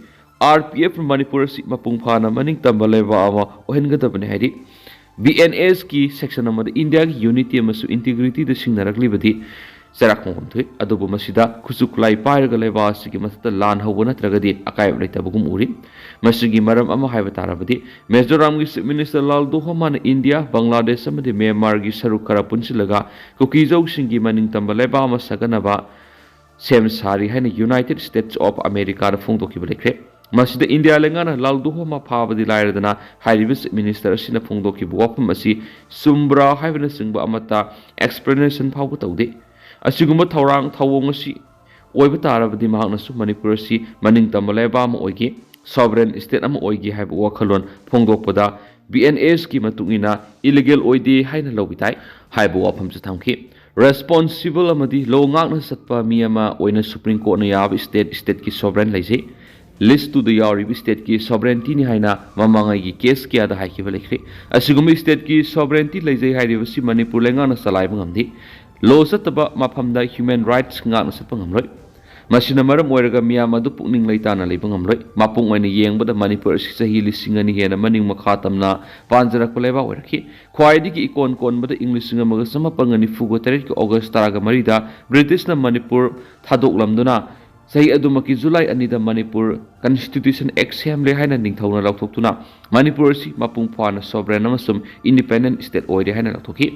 RPF ꯃꯅꯤꯄꯨꯔ ꯑꯁꯤ ꯃꯄꯨꯡ ꯐꯥꯅ ꯃꯅꯤꯡꯇꯝꯕ ꯂꯩꯕꯥꯛ ꯑꯃ ꯑꯣꯏꯍꯟꯒꯗꯕꯅꯤ ꯍꯥꯏꯔꯤ꯫ BNSꯀꯤ section ꯑꯃꯗ ꯏꯟꯗꯤꯌꯥꯒꯤ unity ꯑꯃꯁꯨꯡ integrityꯗ ꯁꯤꯡꯅꯔꯛꯂꯤꯕꯗꯤ ꯆꯩꯔꯥꯛ ꯐꯪꯐꯝ ꯊꯣꯛꯏ, ꯑꯗꯨꯕꯨ ꯃꯁꯤꯗ ꯈꯨꯠꯁꯨ ꯈꯨꯠꯂꯥꯏ ꯄꯥꯏꯔꯒ ꯂꯩꯕꯥꯛ ꯑꯁꯤꯒꯤ ꯃꯊꯛꯇ ꯂꯥꯟ ꯍꯧꯕ ꯅꯠꯇ꯭ꯔꯒꯗꯤ ꯑꯀꯥꯏꯕ ꯂꯩꯇꯕꯒꯨꯝ ꯎꯔꯤ꯫ ꯃꯁꯤꯒꯤ ꯃꯔꯝ ꯑꯃ ꯍꯥꯏꯕ ꯇꯥꯔꯕꯗꯤ, ꯃꯤꯖꯣꯔꯥꯝꯒꯤ Chief Minister ꯂꯥꯜꯗꯨꯍꯣꯃꯥꯅ ꯏꯟꯗꯤꯌꯥ, ꯕꯪꯒ꯭ꯂꯥꯗꯦꯁ ꯑꯃꯗꯤ ꯃ꯭ꯌꯥꯟꯃꯥꯔꯒꯤ ꯁꯔꯨꯛ ꯈꯔ ꯄꯨꯟꯁꯤꯜꯂꯒ ꯀꯨꯀꯤꯖꯧꯁꯤꯡꯒꯤ ꯃꯅꯤꯡꯇꯝꯕ ꯂꯩꯕꯥꯛ ꯑꯃ ꯁꯥꯒꯠꯅꯕ ꯁꯦꯝ ꯁꯥꯔꯤ ꯍꯥꯏꯅ United States of Americaꯗ ꯐꯣꯡꯗꯣꯛꯈꯤꯕ ꯂꯩꯈ꯭ꯔꯦ꯫ ꯃꯁꯤꯗ ꯏꯟꯗꯤꯌꯥ ꯂꯩꯉꯥꯛꯅ ꯂꯥꯜꯗꯨꯍꯣꯃꯥ ꯐꯥꯕꯗꯤ ꯂꯥꯏꯔꯗꯅ, ꯍꯥꯏꯔꯤꯕ Chief Minister ꯑꯁꯤꯅ ꯐꯣꯡꯗꯣꯛꯈꯤꯕ ꯋꯥꯐꯝ ꯑꯁꯤ ꯆꯨꯝꯕ꯭ꯔꯥ ꯍꯥꯏꯕꯅꯆꯤꯡꯕ ꯑꯃꯠꯇ explanation ꯐꯥꯎꯕ ꯇꯧꯗꯦ꯫ ꯑꯁꯤꯒꯨꯝꯕ ꯊꯧꯔꯥꯡ ꯊꯧꯑꯣꯡ ꯑꯁꯤ ꯑꯣꯏꯕ ꯇꯥꯔꯕꯗꯤ ꯃꯍꯥꯛꯅꯁꯨ ꯃꯅꯤꯄꯨꯔ ꯑꯁꯤ ꯃꯅꯤꯡ ꯇꯝꯕ ꯂꯩꯕꯥꯛ ꯑꯃ ꯑꯣꯏꯒꯦ, sovereign state ꯑꯃ ꯑꯣꯏꯒꯦ ꯍꯥꯏꯕ ꯋꯥꯈꯜꯂꯣꯟ ꯐꯣꯡꯗꯣꯛꯄꯗ B N S ꯀꯤ ꯃꯇꯨꯡ ꯏꯟꯅ illegal ꯑꯣꯏꯗꯦ ꯍꯥꯏꯅ ꯂꯧꯕ ꯇꯥꯏ ꯍꯥꯏꯕ ꯋꯥꯐꯝꯁꯨ ꯊꯝꯈꯤ꯫ Responsible ꯑꯃꯗꯤ law ꯉꯥꯛꯅ ꯆꯠꯄ ꯃꯤ ꯑꯃ ꯑꯣꯏꯅ Supreme Courtꯅ ꯌꯥꯕ state stateꯀꯤ sovereign ꯂꯩꯖꯩ꯫ List two ꯗ ꯌꯥꯎꯔꯤꯕ stateꯀꯤ sovereigntyꯅꯤ ꯍꯥꯏꯅ ꯃꯃꯥꯡꯉꯩꯒꯤ case ꯀꯌꯥꯗ ꯍꯥꯏꯈꯤꯕ ꯂꯩꯈ꯭ꯔꯦ꯫ ꯑꯁꯤꯒꯨꯝꯕ stateꯀꯤ sovereignty ꯂꯩꯖꯩ ꯍꯥꯏꯔꯤꯕꯁꯤ ꯃꯅꯤꯄꯨꯔ ꯂꯩꯉꯥꯛꯅ ꯆꯂꯥꯏꯕ ꯉꯝꯗꯦ꯫ Law ꯆꯠꯇꯕ ꯃꯐꯝꯗ human rights ꯉꯥꯛꯅ ꯆꯠꯄ ꯉꯝꯂꯣꯏ꯫ ꯃꯁꯤꯅ ꯃꯔꯝ ꯑꯣꯏꯔꯒ ꯃꯤꯌꯥꯝ ꯑꯗꯨ ꯄꯨꯛꯅꯤꯡ ꯂꯩꯇꯥꯅ ꯂꯩꯕ ꯉꯝꯂꯣꯏ꯫ ꯃꯄꯨꯡ ꯑꯣꯏꯅ ꯌꯦꯡꯕꯗ ꯃꯅꯤꯄꯨꯔ ꯑꯁꯤ ꯆꯍꯤ ꯂꯤꯁꯤꯡ ꯑꯅꯤ ꯍꯦꯟꯅ ꯃꯅꯤꯡ ꯃꯈꯥ ꯇꯝꯅ ꯄꯥꯟꯖꯔꯛꯄ ꯂꯩꯕꯥꯛ ꯑꯣꯏꯔꯛꯈꯤ꯫ ꯈ꯭ꯋꯥꯏꯗꯒꯤ ꯏꯀꯣꯟ ꯀꯣꯟꯕꯗ ꯏꯪ ꯂꯤꯁꯤꯡ ꯑꯃꯒ ꯆꯃꯥꯄꯟꯒ ꯅꯤꯐꯨꯒ ꯇꯔꯦꯠꯀꯤ August ꯇꯔꯥꯒ ꯃꯔꯤꯗ Britishꯅ ꯃꯅꯤꯄꯨꯔ ꯊꯥꯗꯣꯛꯂꯝꯗꯨꯅ ꯆꯍꯤ ꯑꯗꯨꯃꯛꯀꯤ July ꯑꯅꯤꯗ ꯃꯅꯤꯄꯨꯔ Constitution Act ꯁꯦꯝꯂꯦ ꯍꯥꯏꯅ ꯅꯤꯡꯊꯧꯅ ꯂꯥꯎꯊꯣꯛꯇꯨꯅ ꯃꯅꯤꯄꯨꯔ ꯑꯁꯤ ꯃꯄꯨꯡ ꯐꯥꯅ sovereign ꯑꯃꯁꯨꯡ independent state ꯑꯣꯏꯔꯦ ꯍꯥꯏꯅ ꯂꯥꯎꯊꯣꯛꯈꯤ꯫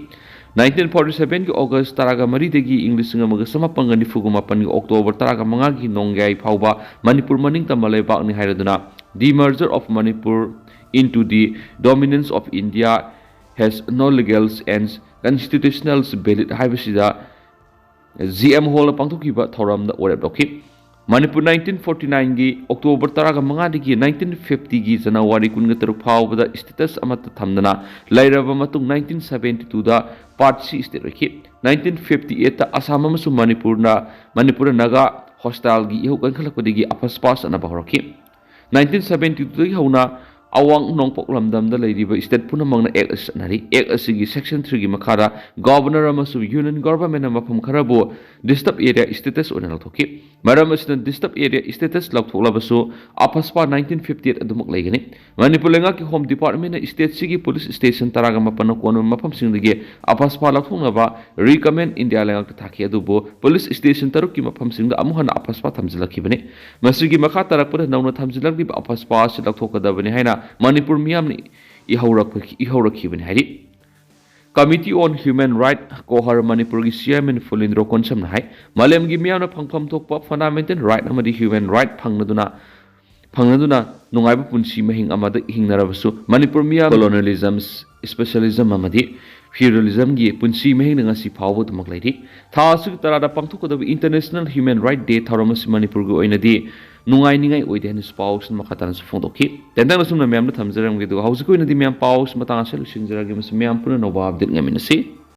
Nineteen forty sevenꯒꯤ August ꯇꯔꯥꯒ ꯃꯔꯤꯗꯒꯤ ꯏꯪ ꯂꯤꯁꯤꯡ ꯑꯃꯒ ꯆꯃꯥꯄꯟꯒ ꯅꯤꯐꯨꯒ ꯃꯥꯄꯟꯒꯤ October ꯇꯔꯥꯒ ꯃꯉꯥꯒꯤ ꯅꯣꯡꯌꯥꯏ ꯐꯥꯎꯕ ꯃꯅꯤꯄꯨꯔ ꯃꯅꯤꯡ ꯇꯝꯕ ꯂꯩꯕꯥꯛꯅꯤ ꯍꯥꯏꯔꯗꯨꯅ demerger of Manipur into the dominions of India has no legal and constitutional valid ꯍꯥꯏꯕꯁꯤꯗ G M Hallꯅ ꯄꯥꯡꯊꯣꯛꯈꯤꯕ ꯊꯧꯔꯝꯗ ꯋꯥꯔꯦꯞ ꯂꯧꯈꯤ꯫ ꯃꯅꯤꯄꯨꯔ nineteen forty nineꯒꯤ October ꯇꯔꯥꯒ ꯃꯉꯥꯗꯒꯤ nineteen fiftyꯒꯤ January ꯀꯨꯟꯒ ꯇꯔꯨꯛ ꯐꯥꯎꯕꯗ status ꯑꯃꯠꯇ ꯊꯝꯗꯅ ꯂꯩꯔꯕ ꯃꯇꯨꯡ nineteen seventy twoꯗ Part C state ꯑꯣꯏꯈꯤ꯫ Nineteen fifty eightꯇ ꯑꯁꯥꯝ ꯑꯃꯁꯨꯡ ꯃꯅꯤꯄꯨꯔꯅ ꯃꯅꯤꯄꯨꯔꯗ ꯅꯥꯒꯥ hostileꯒꯤ ꯏꯍꯧ ꯀꯟꯈꯠꯂꯛꯄꯗꯒꯤ ꯑꯐꯁꯄꯥ ꯆꯠꯅꯕ ꯍꯧꯔꯛꯈꯤ꯫ Nineteen seventy twoꯗꯒꯤ ꯍꯧꯅ ꯑꯋꯥꯡ ꯅꯣꯡꯄꯣꯛ ꯂꯝꯗꯝꯗ ꯂꯩꯔꯤꯕ state ꯄꯨꯝꯅꯃꯛꯅ Act ꯑꯁꯤ ꯆꯠꯅꯔꯤ꯫ Act ꯑꯁꯤꯒꯤ Section threeꯒꯤ ꯃꯈꯥꯗ Governor ꯑꯃꯁꯨꯡ Union Governmentꯅ ꯃꯐꯝ ꯈꯔꯕꯨ disturbed area status ꯑꯣꯏꯅ ꯂꯧꯊꯣꯛꯈꯤ꯫ ꯃꯔꯝ ꯑꯁꯤꯅ disturbed area status ꯂꯧꯊꯣꯛꯂꯕꯁꯨ ꯑꯐꯁꯄꯥ nineteen fifty eight ꯑꯗꯨꯃꯛ ꯂꯩꯒꯅꯤ꯫ ꯃꯅꯤꯄꯨꯔ ꯂꯩꯉꯥꯛꯀꯤ Home Departmentꯅ stateꯁꯤꯒꯤ police station ꯇꯔꯥꯒ ꯃꯥꯄꯟꯅ ꯀꯣꯟꯕ ꯃꯐꯝꯁꯤꯡꯗꯒꯤ ꯑꯐꯁꯄꯥ ꯂꯧꯊꯣꯛꯅꯕ recommend India ꯂꯩꯉꯥꯛꯇ ꯊꯥꯈꯤ, ꯑꯗꯨꯕꯨ police station ꯇꯔꯨꯛꯀꯤ ꯃꯐꯝꯁꯤꯡꯗ ꯑꯃꯨꯛ ꯍꯟꯅ ꯑꯐꯁꯄꯥ ꯊꯝꯖꯤꯜꯂꯛꯈꯤꯕꯅꯤ꯫ ꯃꯁꯤꯒꯤ ꯃꯈꯥ ꯇꯥꯔꯛꯄꯗ ꯅꯧꯅ ꯊꯝꯖꯤꯜꯂꯛꯂꯤꯕ ꯑꯐꯁꯄꯥ ꯑꯁꯤ ꯂꯧꯊꯣꯛꯀꯗꯕꯅꯤ ꯍꯥꯏꯅ ꯃꯅꯤꯄꯨꯔ ꯃꯤꯌꯥꯝꯅ ꯏꯍꯧꯔꯛꯄ-, ꯏꯍꯧꯔꯛꯈꯤꯕꯅꯤ ꯍꯥꯏꯔꯤ꯫ Committee on Human Right, CoHR, ꯃꯅꯤꯄꯨꯔꯒꯤ chairman ꯐꯨꯂꯤꯟꯗ꯭ꯔꯣ ꯀꯣꯟꯁꯝꯅ ꯍꯥꯏ, ꯃꯥꯂꯦꯝꯒꯤ ꯃꯤꯌꯥꯝꯅ ꯐꯪꯐꯝ ꯊꯣꯛꯄ fundamental right ꯑꯃꯗꯤ human right ꯐꯪꯅꯗꯨꯅ, ꯐꯪꯅꯗꯨꯅ ꯅꯨꯡꯉꯥꯏꯕ ꯄꯨꯟꯁꯤ ꯃꯍꯤꯡ ꯑꯃꯗ ꯍꯤꯡꯅꯔꯕꯁꯨ ꯃꯅꯤꯄꯨꯔ ꯃꯤꯌꯥꯝ colonialism, specialism ꯑꯃꯗꯤ Feudalismꯒꯤ ꯄꯨꯟꯁꯤ ꯃꯍꯤꯡꯅ ꯉꯁꯤ ꯐꯥꯎꯕ ꯑꯗꯨꯃꯛ ꯂꯩꯔꯤ꯫ ꯊꯥ ꯑꯁꯤꯒꯤ ꯇꯔꯥꯗ ꯄꯥꯡꯊꯣꯛꯀꯗꯕ International Human Right Day ꯊꯧꯔꯝ ꯑꯁꯤ ꯃꯅꯤꯄꯨꯔꯒꯤ ꯑꯣꯏꯅꯗꯤ ꯅꯨꯡꯉꯥꯏꯅꯤꯡꯉꯥꯏ ꯑꯣꯏꯗꯦ ꯍꯥꯏꯅꯁꯨ ꯄꯥꯎꯁꯤꯅ ꯃꯈꯥ ꯇꯥꯅꯁꯨ ꯐꯣꯡꯗꯣꯛꯈꯤ꯫ ꯇꯦꯟꯇꯛꯅ ꯁꯨꯝꯅ ꯃꯌꯥꯝꯗ ꯊꯝꯖꯔꯝꯒꯦ, ꯑꯗꯨꯒ ꯍꯧꯖꯤꯛꯀꯤ ꯑꯣꯏꯅꯗꯤ ꯃꯌꯥꯝ ꯄꯥꯎꯁꯤ ꯃꯇꯥꯡ ꯑꯁꯤꯗ ꯂꯣꯏꯁꯤꯟꯖꯔꯒꯦ꯫ ꯃꯁꯤ ꯃꯌꯥꯝ ꯄꯨꯟꯅ ꯅꯧꯕ update ꯉꯥꯏꯃꯤꯟꯅꯁꯤ꯫